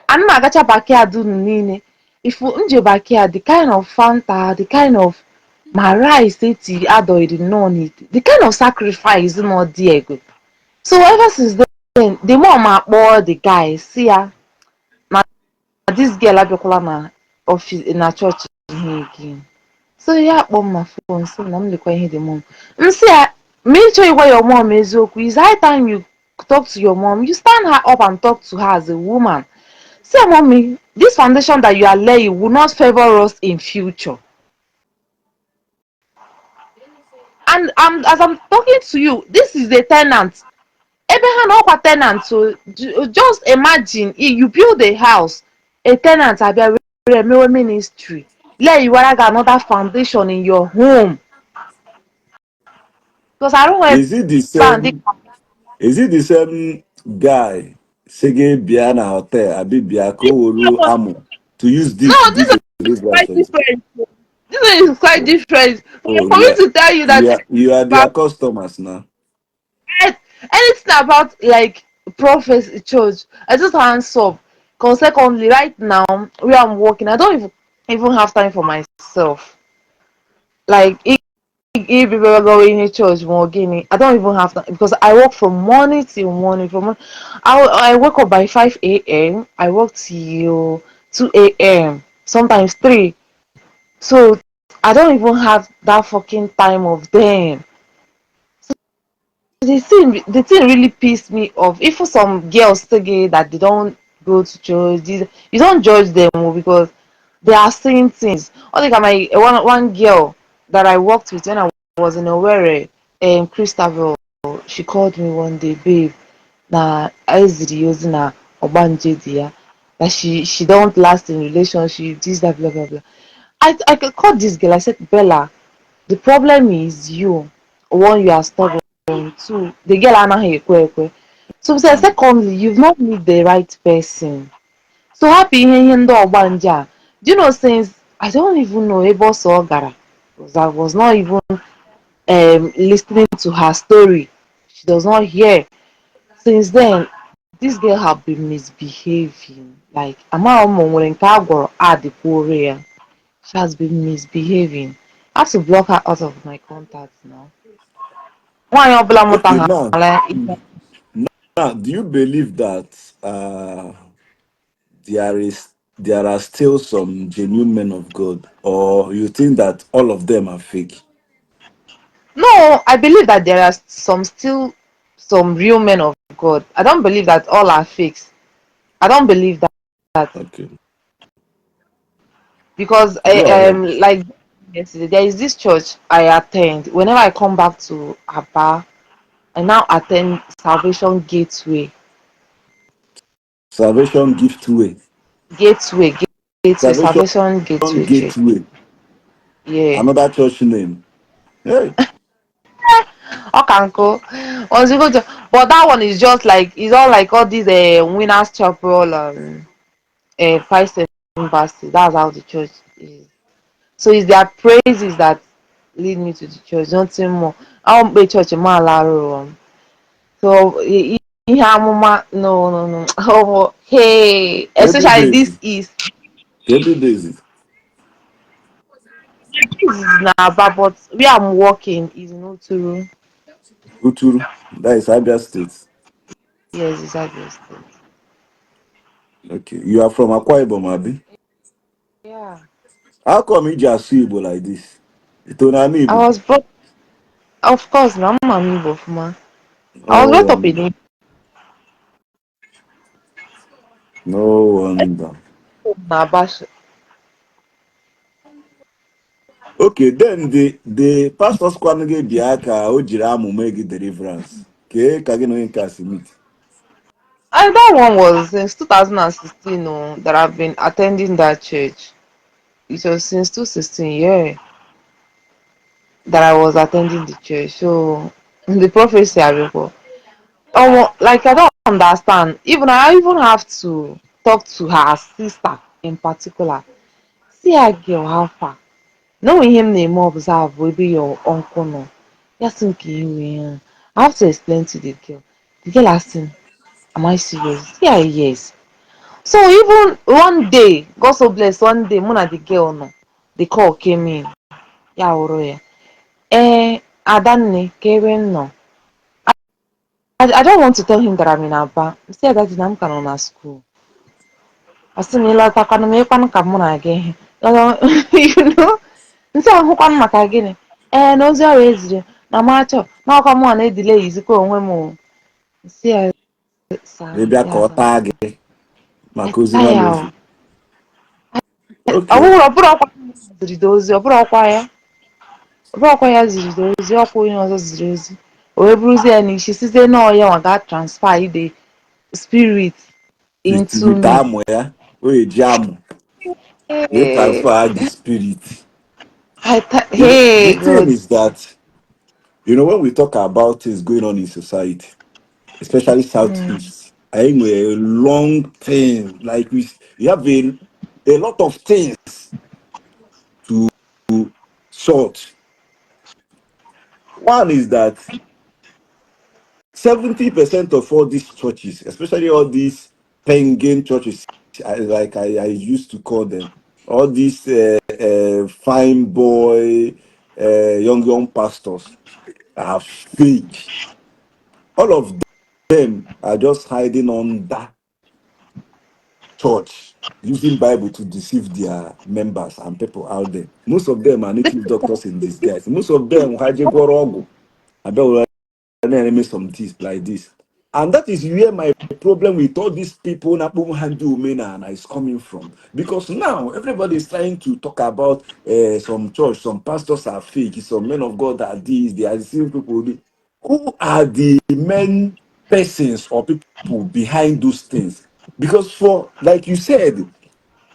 Ana m agacha backyard unu niile. If nje backyard, the kind of Fanta, the kind of ma rice eti adọrị nnọọ n'ite, the kind of sacrifice nọ there go. So ever since then, the mom akpọ the guy si ya na this girl abịakwala na office na chọọchị ihe again. So ya akpọ m na phone sị m na m lekwa ihe the mom. M sị ya ma ị chọọ ịgwa your mom eziokwu, it's high time you talk to your mom. You stand her up and talk to her as a woman. Say, "Mommy, this foundation that you are laying will not favor us in future." And as I'm talking to you, this is a tenant. Ebe ha na ọkwa tenant, so just imagine if you build a house, a tenant abịa were mewe ministry, lay iwara gị another foundation in your home. Because I don't want Is it the ebe a ndị same? Is it the same guy? Sị gị bịa na hotel, abi bịa ka o wuru amụ to use this No, to this do is deliverance quite or something? different. This one is quite different. Oh, For you me are to tell you that you are their customers now. Anything about like prophet church, I just hands up. Consequently, right now where I'm working, I don't even have time for myself. Like if people are going to church more gịnị, I don't even have time because I work from morning till morning. From I wake up by 5 a.m. I work till 2 a.m. sometimes 3. So I don't even have that fucking time of them. The thing really pissed me off. If for some girls say that they don't go to church, this, you don't judge them oh, because they are seeing things. I think my one girl that I worked with when I was in Owerri, Christabel, she called me one day, "Babe, na eziri ya ozi na ọgbanje dị ya, that she don't last in relationship, this, that, blah blah blah." I called this girl. I said, "Bella, the problem is you. One, you are stubborn. Two, the girl anaghị ekwe ekwe. So secondly, you've not met the right person. So hapụ ihe ndị ọgbanje a." Do you know, since I don't even know ebe ọsọ ọ gara, because I was not even listening to her story. She does not hear. Since then, this girl have been misbehaving. Like, amaghị m ma o nwere nke a gwọrọ adịkwuoro ya. She has been misbehaving. I have to block her out of my contacts now. Nwaanyị ọbụla Okay, now, mụtaghala ihe. Now, do you believe that there are still some genuine men of God, or you think that all of them are fake? No, I believe that there are some still some real men of God. I don't believe that all are fakes. I don't believe that. Because Go ahead. Like yesterday, there is this church I attend. Whenever I come back to Aba, I now attend Salvation Gateway. Salvation Giftway. Gateway, Gateway, Salvation Salvation Gateway Church. Gateway. Yeah. Another church name. Hey. Ọ ka nkụ. Once you go to, but that one is just like, it's all like all these Winners Chapel and Christ Embassy. That's how the church is. So it's their praises that lead me to the church, nothing more. I won't be church ma alarụ. So ihe amụma, no. Oh, hey, Every especially day. This is Every day is it? This is na Aba, but where I'm working is in Uturu. Uturu. That is Abia State. Yes, it's Abia State. Okay. You are from Akwa Ibom, abi? Yeah. How come you just asụ Igbo like this? Ito na I Igbo. Was brought, of course, na mma m Igbo ọfụma. I was No brought up wonder. in No wonder. Igbo na Aba. Okay, then the pastor sịkwanụ gị bịa ka o jiri amụma gị deliverance. Kee ka gị na onye nke a si meet? And that one was since 2016, oh, that I've been attending that church. It was since 2016, yeah, that I was attending the church. So the prophecy I before. Oh, like, I don't understand. Even I even have to talk to her sister in particular. See her girl, how far? No him name observe will be your uncle, no. Yes, I have to explain to the girl. The girl asked him, "Am I serious?" Yeah, yes. So even one day, God so bless, one day, mụ na the girl nọ, the call came in. Ya wụrụ ya. Ee, Adanne, ka ebe m nọ. I don't want to tell him that I'm in Aba. M sị ya, "Daddy, na m ka nọ na school." Ọ sị m, "Ịlọtakwanụ m ịkwanụ ka mụ na gị ihe." Nsị ahụkwanụ maka gịnị? Ee, na ozi ọrụ eziri na m achọ na ọkwa mụ na-edile izikwa onwe m o. Nsị ya saa. Ịbịa ka ọ taa gị maka ozi taa nwa ya na-ezi. o. Ọ Okay. bụrụ ọ bụrụ ọkwa ziri dị ozi, ọ bụrụ ọkwa ya, ọ bụrụ ọkwa ya ziri dị ozi, ọkwa onye ọzọ ziri ozi. O wee buruzie ya n'isi site na ọ ya nwa ga transfer the spirit into with me. Amụ ya, o eji amụ wee transfer the spirit. Hey The thing God. is that, when we talk about things going on in society, especially Southeast, I a long thing. Like we have a lot of things to sort. One is that 70% of all these churches, especially all these penguin churches, like I used to call them, all these fine boy, young pastors are fake. All of them are just hiding under church, using Bible to deceive their members and people out there. Most of them are native doctors in disguise. Most of them ha jegworo ọgwụ abịa na-eme some things like this. And that is where my problem with all these people na-akpọ ha ndị omenala is coming from. Because now everybody is trying to talk about some church, some pastors are fake, some men of God are this, they are deceiving people. Who are the main persons or people behind those things? Because for, like you said,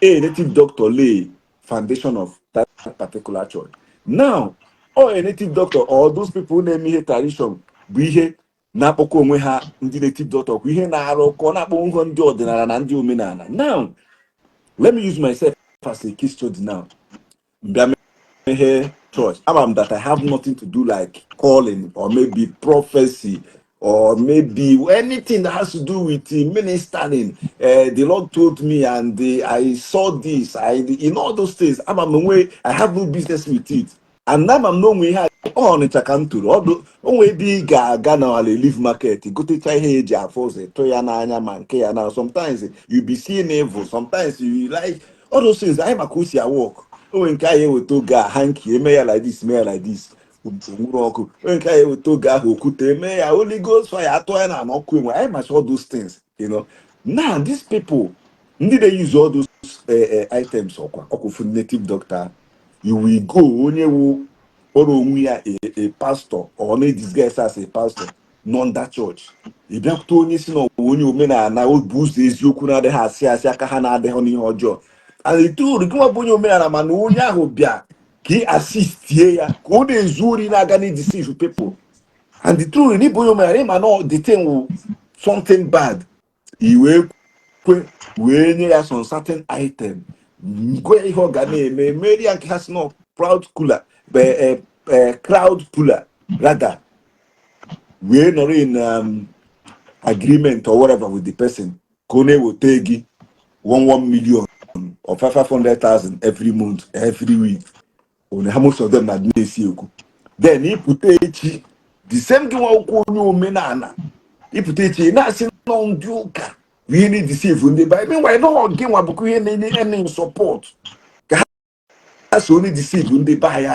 a native doctor lay foundation of that particular church. Now, or a native doctor or those people na-eme ihe tradition bụ ihe na-akpọkọ onwe ha ndị native doctor bụ ihe na-arụ ka ọ na-akpọ onwe ha ndị ọdịnala na ndị omenala. Now, let me use myself as a case study now. Mbịa meghe church, ama m that I have nothing to do like calling or maybe prophecy or maybe anything that has to do with ministering. The Lord told me and I saw this. I in all those things, ama m onwe I have no business with it. And now I'm no ihe ọ Ọnịcha ka m toro ọdụ onwe ebe ị ga-aga na ala Relief Market gotecha ihe eji afụ ụzọ tụ ya n'anya ma nke ya na sometimes you be seeing evil, sometimes you like all those things. Anyị maka o si work onwe nke anyị eweta oge a hanky eme ya like this, eme ya like this, onwuru ọkụ onwe nke anyị eweta oge ahụ okwute eme ya Holy Ghost fire atụ ya na ọkụ enwe. Anyị macha all those things. Now these people ndị dey use all those items ọkwa ọkwụfu native doctor, you will go onye wu kpọrọ onwe ya a pastor or na disguise as a pastor nọ that church, ị bịakwute onye si na ọwụ onye omenala bụ ụzọ eziokwu na-adịghị asị asị aka ha na-adịghị n'ihe ọjọọ and ituru gị nwa bụ onye omenala mana onye ahụ bịa ka ị assistie ya ka ọ na-ezu ori na-aga na deceive people. And the truth n'ịbụ onye omenala ịma na the thing wụ something bad, i wee kwe wee nye ya some certain item, gwa ya ihe ọ ga na-eme meri ya nke ha si na proud cooler, crowd puller rather, wee nọrọ in agreement or whatever with the person ka ọ na-eweta gị 1 1 million or 500,000 every month, every week. Only how most of them na na-esi ekwu. Then ịpụta echi, the same gị nwa akwụkwọ onye omenala ịpụta echi ị na-asị nọ ndị ụka bụ ihe na-edeceive ndị ba. Meanwhile, nọ gị nwa bụkwa ihe na-enye enye support ka ha so onye deceive ndị be anyị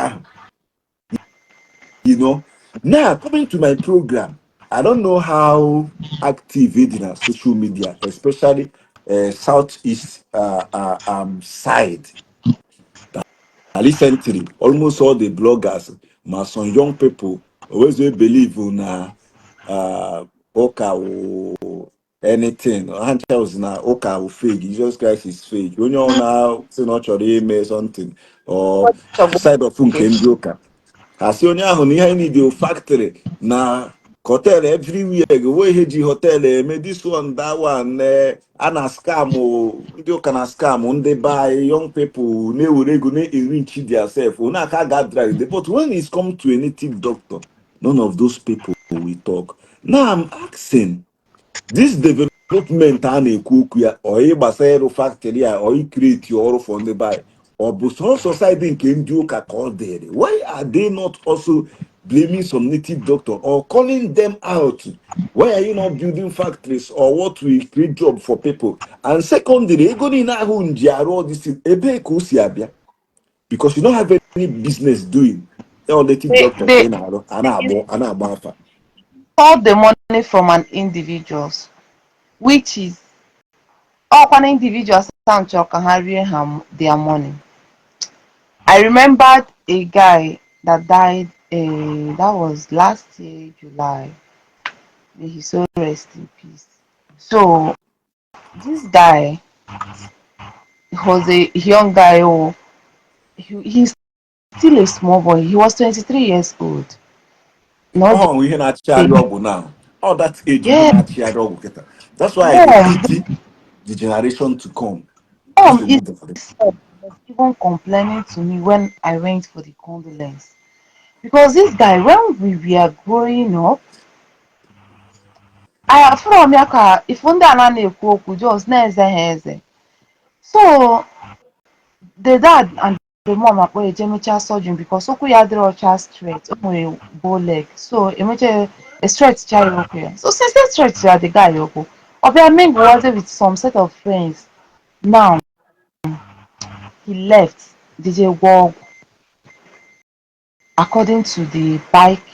ahụ. Now, coming to my program, I don't know how active it is on social media, especially southeast side. Recently, almost all the bloggers ma some young people always dey believe na ụka wụ anything. Ha ncha wụzi na ụka wụ fake, Jesus Christ is fake. Onye ọ na-sị na ọ chọrọ ime something or side of nke ndị ụka, ha sị onye ahụ na ihe anyị need factory na hotel everywhere, ga ihe ji hotel eme this one, that one, a na scam ndị ụka, na scam ndị be anyị. Young people na-ewere ego na-enrich their self onye aka ga drag. But when it's come to a native doctor, none of those people will talk. Now I'm asking, this development a na-ekwu okwu ya, ọ ịgbasa ịrụ factory a, ọ create ọrụ for ndị be anyị, ọ bụ sọsọ side nke ndị ụka ka ọ dịrị? Why are they not also blaming some native doctor or calling them out? Why are you not building factories or what will create job for people? And secondly, ego niile ahụ nji arụ all this thing, ebee ka o si abịa? Because you don't have any business doing all native doctor ka ị na-arụ, a na-agba afa. All the money from an individuals, which is ọkwa na individuals ahụ chọrọ ka ha rie ha their money. I remembered a guy that died, that was last year July. May he so rest in peace. So this guy was a young guy. Oh, he's still a small boy. He was 23 years old. Not Ọ ihe na-achịgharị ọgwụ now, all that age, ihe na-achịgharị ọgwụ kịta. That's why I Mom, dey pity the generation to come. mom Nsogbu dịrị. Itself was even complaining to me when I went for the condolence. Because this guy, when we were growing up, I afụrọ m ya ka ifu ndị a na-ekwu okwu, just na-eze ha eze. So the dad and the mom akpọ ya eje mechaa surgery because ụkwụ ya adịrọ ọcha straight, o nwere bow leg. So emecha stretch cha ya ụkwụ ya. So since they stretch ya the guy ụkwụ, ọ bịa mingle with some set of friends. Now he left, jeje gwọọ ọgwụ. According to the bike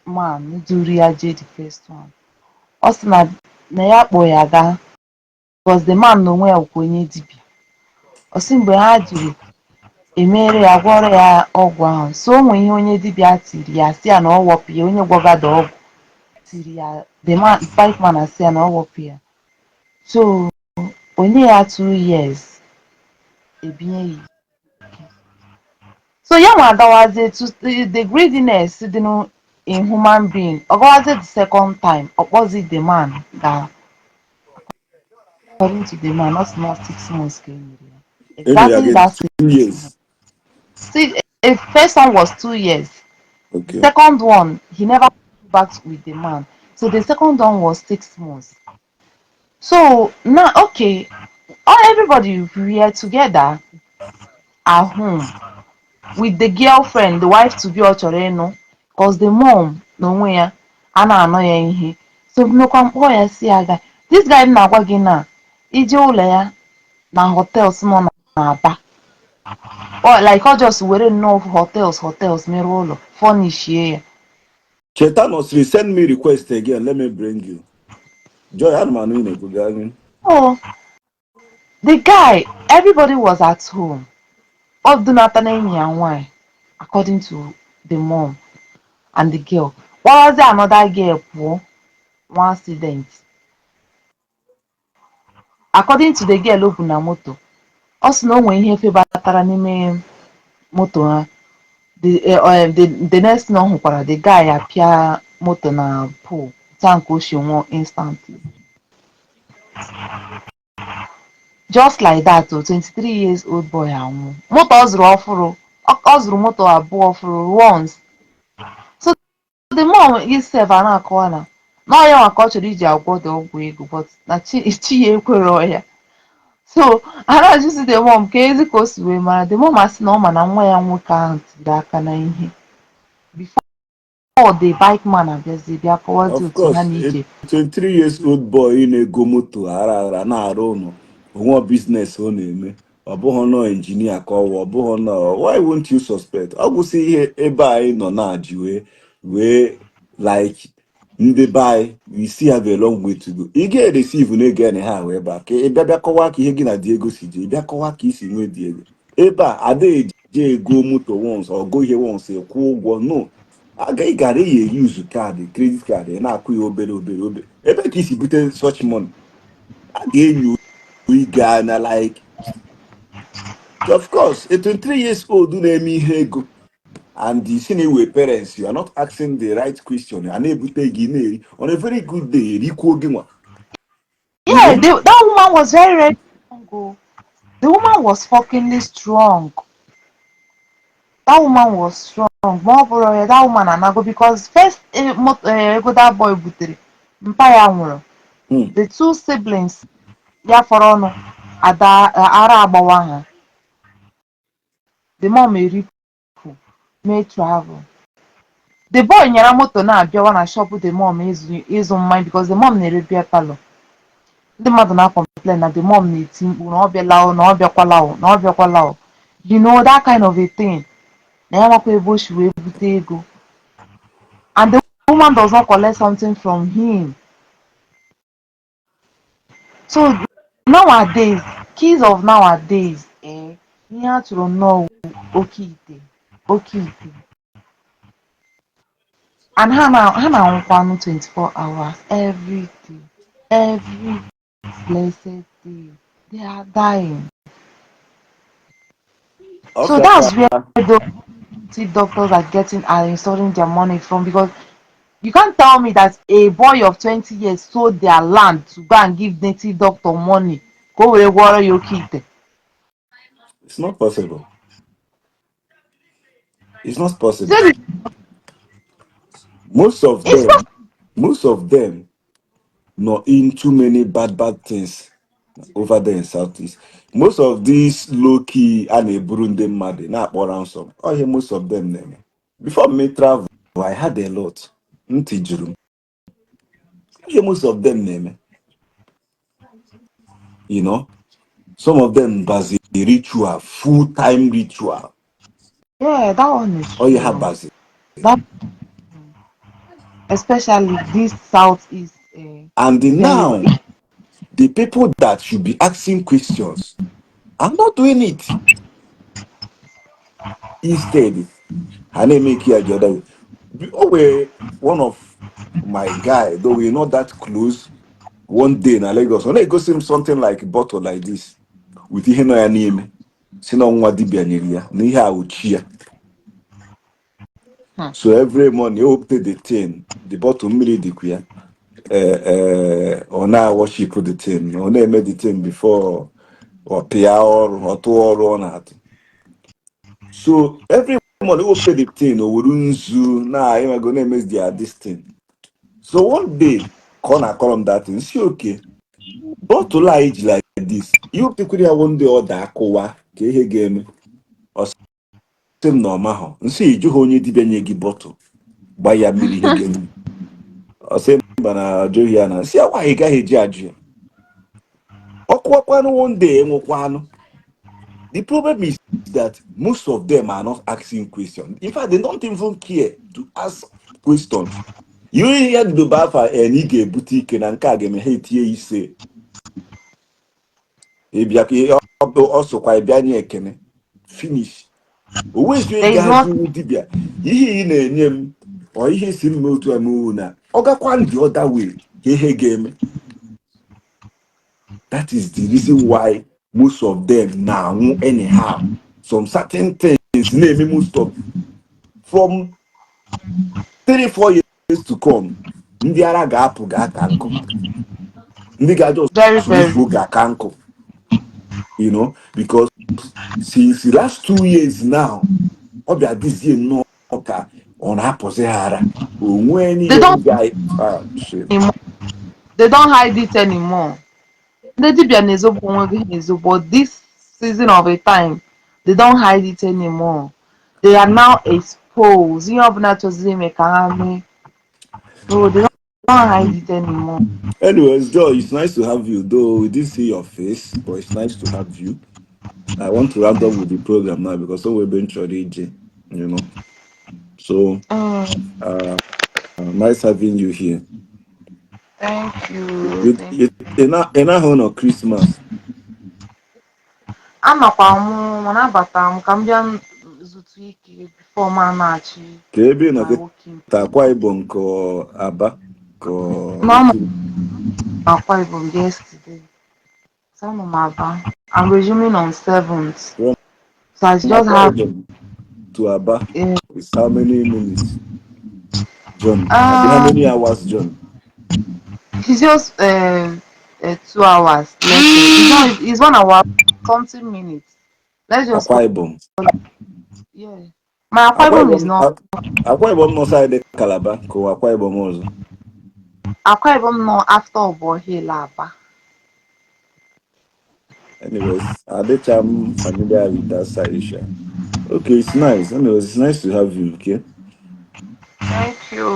man duru ya jee the first one, ọ sị na ya kpọ ya gaa because the man n'onwe ya bụkwa onye dibịa. Ọ sị mgbe ha jiri emere ya, gwọrọ ya ọgwụ ahụ, so o nwee ihe onye dibịa tiri ya, sị ya na ọ wọpụ ya. Onye gwọgada ọgwụ tiri ya, the man, bike man, asị ya na ọ wọpụ ya. So onye ya 2 years ebinye ya ike. So ya nwa agawazie to the greediness dị in human being, ọ gawazie the second time, ọ kpọzi the man gaa. According to the man, not not 6 months ka e nyere ya. Enyere ya Exactly gị that. 2 years? Six, first one was 2 years. Second one, he never back with the man, so the second one was 6 months. So now, okay, all everybody were together at home with the girlfriend, the wife to be ọ chọrọ ịnụ, cause the mom n'onwe ya a na-anọ ya ihe. So mmekwa mkpọ ya si ya ga this guy m na-agwa gị na ije ụlọ ya na hotels nọ n'Aba. Ọ like ọ just were nnọọ hotels mere ụlọ, furnishie ya. Cheta nọsiri, send me request again, let me bring you. Joy, ana m anụ ị na-ekwu, gaa n'ihu. So the guy, everybody was at home. Ọ dunata na enyi ya nwanyị, according to the mom and the girl. Kpọrọzie another girl pụọ nwa accident. According to the girl o bu na moto, ọ sị na o nwee ihe febatara n'ime moto ha. The next thing ọ hụkwara, the guy apịa moto na pole taa nke o si nwụọ instantly. Just like that o, 23 years old boy anwụ. Moto ọ zụrụ ọfụrụ, ọ zụrụ moto abụọ ọfụrụ once. So the mom itself a na-akọwa na ọ ya nwa ka ọ chọrọ iji agwọ the ọgwụ ego, but na chi ya ekwero ya. So a na-ajụzi the mom ka ezi ka o si wee mara. The mom asị na ọ ma na nwa ya nwoke ahụ tiri aka na ihe before the bike man abịazie bịa kọwazie Of otu course, ha na ije. A 23 years old boy na-ego moto aghara aghara, na-arụ ụlọ onwe, business ọ na-eme, ọ bụghị nọ engineer ka ọ wụ, ọ bụghị nọ. Why won't you suspect? Ọ gwụsị ihe ebe anyị nọ na-ji wee like ndị be anyị, we still have a long way to go. Ị ga-receive na ego na ha wee baa ka ị bịa kọwaa ka ihe gị na Diego si jee, ị bịa kọwaa ka isi nwee Diego ebe a ada eji. Jee go moto once or go here once, kwụọ ụgwọ. No, aga ị gara eyi use card, credit card, ị na-akwụ ya obere obere obere. Ebe ka isi bute such money? A ga-enyo ịga na, like, of course, a 23 years old na-eme ihe ego and the si na iwe parents, you are not asking the right question. A na-ebute gị na-eri on a very good day, erikwuo gị nwa. Yeah, that woman was very, very strong. Oh. The woman was fuckingly strong. That woman was strong. Ma ọ bụrụ ya, that woman anago because first ego that boy butere, mpa ya nwụrụ. The two siblings ya fọrọ ọnụ ada ara agbawa ha. The mom eripụ mee travel. The boy nyara moto na-abịawa na shop the mom ịzụ mmanya because the mom na-ere beer parlour. Ndị mmadụ na-complain na the mom na-eti mkpu na ọ bịala o, na ọ bịakwala o, na ọ bịakwala o. You know that kind of a thing. Na ya makwa ebe o si wee bute ego. And the woman does not collect something from him. So nowadays, kids of nowadays, ihe a chọrọ nnọọ wụ oke ite, oke ite. And ha na-anwụkwanụ 24 hours every day, every blessed day. They are dying. So that's where the doctors are installing their money from, because you can't tell me that a boy of 20 years sold their land to go and give native doctor money ka o were gwọrọ ya oke ite. It's not possible. It's not possible. Say Most of It's them, not most of them not in too many bad bad things over there in Southeast. Most of these low key a na-eburu ndị mmadụ na-akpọ ransom. Ọ ihe most of them na-eme. Before me travel, I had a lot. Ntị juru m. Ihe most of them na-eme. Some of them bazi ritual, full time ritual. Yeah, that one is Ọ ihe ha true. bazi. That, especially this Southeast, And very now, the people that should be asking questions are not doing it. Instead, ha na-eme ya the other way. O were one of my guy, though we're not that close, one day na Lagos, ọ na-egosi m something like bottle like this with ihe nọ ya n'ime, si na nwa dibịa nyere ya na ihe a uchi ya. So every morning, o wepụta the thing, the bottle, mmiri dịkwa ya. Ọ na-worship the thing, ọ na-eme the thing before ọ pịa ọrụ, ọ tụọ ọrụ ọ na-atụ. So every morning, o wepụta the thing, o were nzu na ịmago na-emezi their this thing. So one day ka ọ na-akọrọ m that thing, si oke bottle a iji like this, ihe wepụtakwara ya, one day ọ daa kụwa, ka ihe ga-eme? Ọ sị m na ọ mahụ. Nsị iju ha, onye dibịa nye gị bottle gba ya mmiri, ihe ga-eme? Ọ sị mba, na ajụghị ya. Na nsị ya, nwaanyị gaghị eji ajụ ya, ọ kụwakwanụ one day, enwekwanụ. The problem is that most of them are not asking questions. In fact, they don't even care to ask questions. Ihe ya dobe afa na ị ga-ebute ike na nke a ga-eme, ha etinye ise ịbịa ka ọ sokwa ịbịa nye ekene, finish. O wezi There is not ga-ajụ dibịa ihe ị na-enye m, ọ ihe si m mee otu emewu na ọ gakwa the other way, ka ihe ga-eme. That is the reason why most of them na-anwụ anyhow. Some certain things na-eme most of from 3, 4 years to come, ndị ara ga-apụ ga-aka nkụ, ndị ga-ajọ Very, very. solufu ga-aka nkụ, because since the last 2 years now, ọ bịa dịzie nnọọ ka ọ na-apụzi ha ara onwe any They young don't guy. Ah, shit. Anymore. They don't hide it anymore. Ndị dibịa na-ezogbu onwe gị na-ezogbu, but this season of a time, they don't hide it anymore. They are now exposed. Ihe ọbụla chọziri ime ka ha mee. So they don't hide it anymore. Anyways, Joy, it's nice to have you, though we didn't see your face, but it's nice to have you. I want to round up with the program now because so we've been you know. So nice having you here. Thank you. Thank You na Christmas. Anọkwa m, mana abata m ka m bịa. zutu ike before ma na-achị Ka ebe ị nọ my working. Kịta, Akwa Ibom ka ọ Aba ka ọ No, I'm Akwa Ibom yesterday. So I'm on Aba. I'm resuming on 7th. From So I just Akwa have Ibom to Aba is how many minutes, John? Abi how many hours, John? It's just 2 hours. Let's say it's not. It's 1 hour something minutes. Let's just Akwa Ibom. Yeah. My Akwa Akwa Ibom is Ibom not Akwa Ibom nọ side Calabar ka ọ Akwa Ibom ọzọ? Akwa Ibom nọ after Obo Hill, Aba. Anyways, adịcha m familiar with that side sha. Okay, it's nice. Anyways, it's nice to have you, okay? Thank you.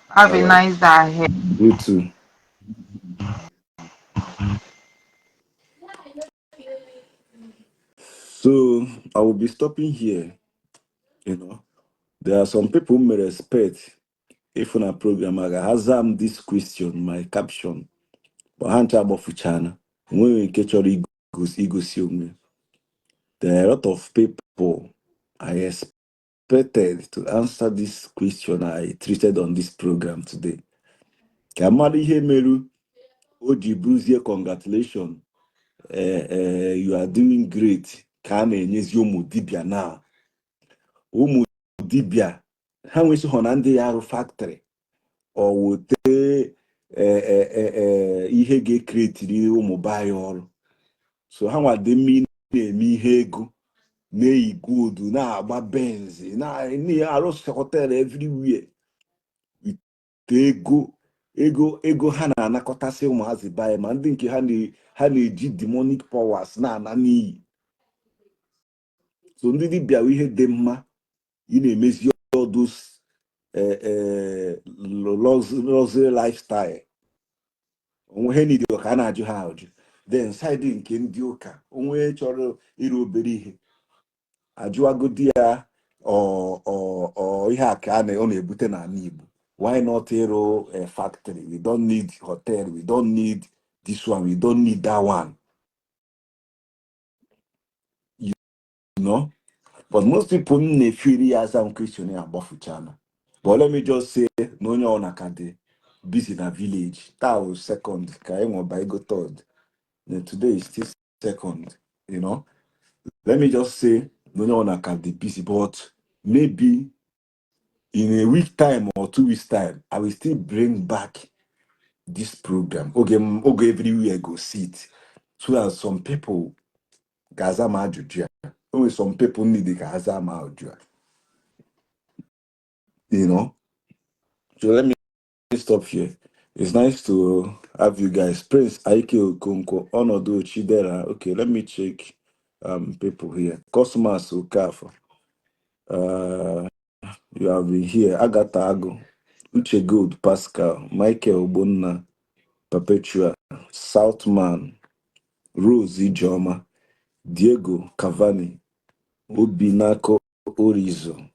Have a All right. nice day ahead. You too. So I will be stopping here. There are some people who may respect if on a program I has this question, my caption. But ha ncha agbafuchana. Enweghị nke chọrọ igosi onwe. There are a lot of people I expected to answer this question I treated on this program today. Ka mara ihe meru o ji bụrụzie congratulation, you are doing great ka a na-enyezi ụmụ dibịa na ụmụ dibịa ha nwesị họ na ndị ya arụ factory ọ wote ihe ga-ecreateri ụmụ be anyị ọrụ, so ha nwa dị mma ị na-eme ihe ego, na-eyi gold, na-agba Benz, na-arụsị hotel everywhere with ego ego ego ha na-anakọtasị ụmụazị be anyị, ma ndị nke ha na-eji demonic powers na-ana n'iyi. So ndị dibịa wụ ihe dị mma ị na-emezi all those luxury lifestyle onwe ha niile ka a na-ajụ ha ajụ. Then side nke ndị ụka, onwe chọrọ ịrụ obere ihe, ajụwagodi ya ọ ihe a ka ọ na-ebute n'ala Igbo. Why not ịrụ a factory? We don't need hotel, we don't need this one, we don't need that one. But most people na-efiri ya aza m question ya agbafuchana. But let me just say na onye ọ na ka dị busy na village. Taa wụ second ka anyị nweba ego third. Then today is still second. Let me just say na onye ọ na ka dị busy, but maybe in a week time or 2 weeks time, I will still bring back this program oge oge everywhere go sit so that some people ga-aza m ajụjụ ya. O nwere some people need ka aza m ajụjụ ya. So let me stop here. It's nice to have you guys. Prince Ike Okonkwo, Onodo Chidera. Okay, let me check people here. Cosmas Okafor. You have been here. Agatha Ago, Uche Gold Pascal, Michael Ogbonna, Perpetua, Southman, Rose Ijoma, Diego Cavani, Obinako Orizo,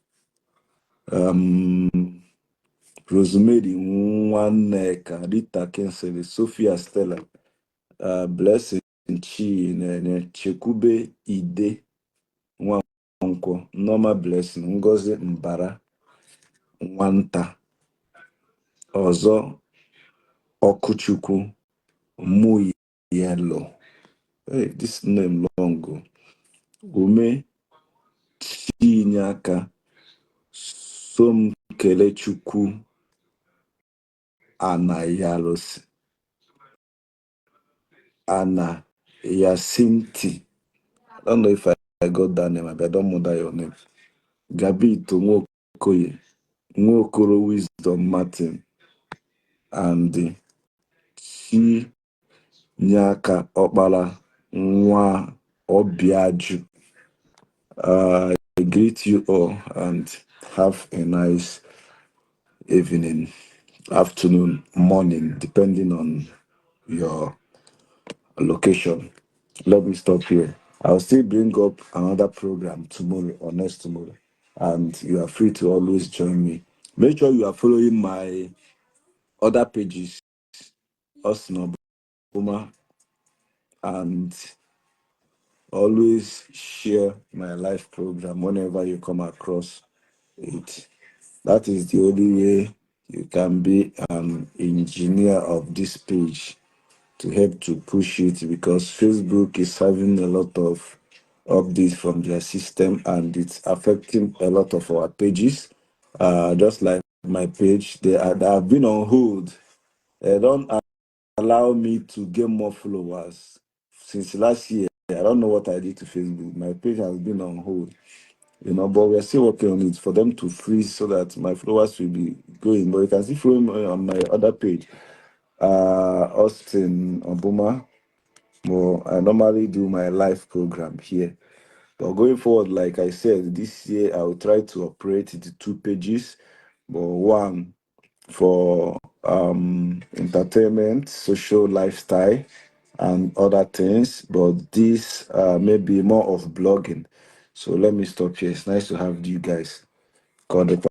Rosemary Nwaneka, Rita Kinsley, Sophia Stella, Blessing Chinenye, Chekube Ide Nwankwo, Norma Blessing, Ngozi Mbara, Nwanta, Ọzọ Ọkụchukwu, Muyelo. Hey, this name long o. Ume Chinyaka, Somkelechukwu, Anayalos, Ana Yasinti. I don't know if I got that name, I don't know your name. Gabito Nwokoye, Nwokoro Wisdom Martin, and Chinyaka Okpala Nwa Obiaju. I greet you all and have a nice evening, afternoon, morning, depending on your location. Let me stop here. I'll still bring up another program tomorrow or next tomorrow, and you are free to always join me. Make sure you are following my other pages, Osnobuma and Always share my live program whenever you come across it. That is the only way you can be an engineer of this page to help to push it, because Facebook is having a lot of updates from their system and it's affecting a lot of our pages. Just like my page, they have been on hold. They don't allow me to get more followers since last year. I don't know what I did to Facebook. My page has been on hold, but we're still working on it for them to freeze so that my followers will be going. But you can see follow me on my other page, Austin Obuma. Well, I normally do my live program here. But going forward, like I said, this year I will try to operate the two pages, but one for entertainment, social lifestyle, and other things. But this may be more of blogging. So let me stop here. It's nice to have you guys. God.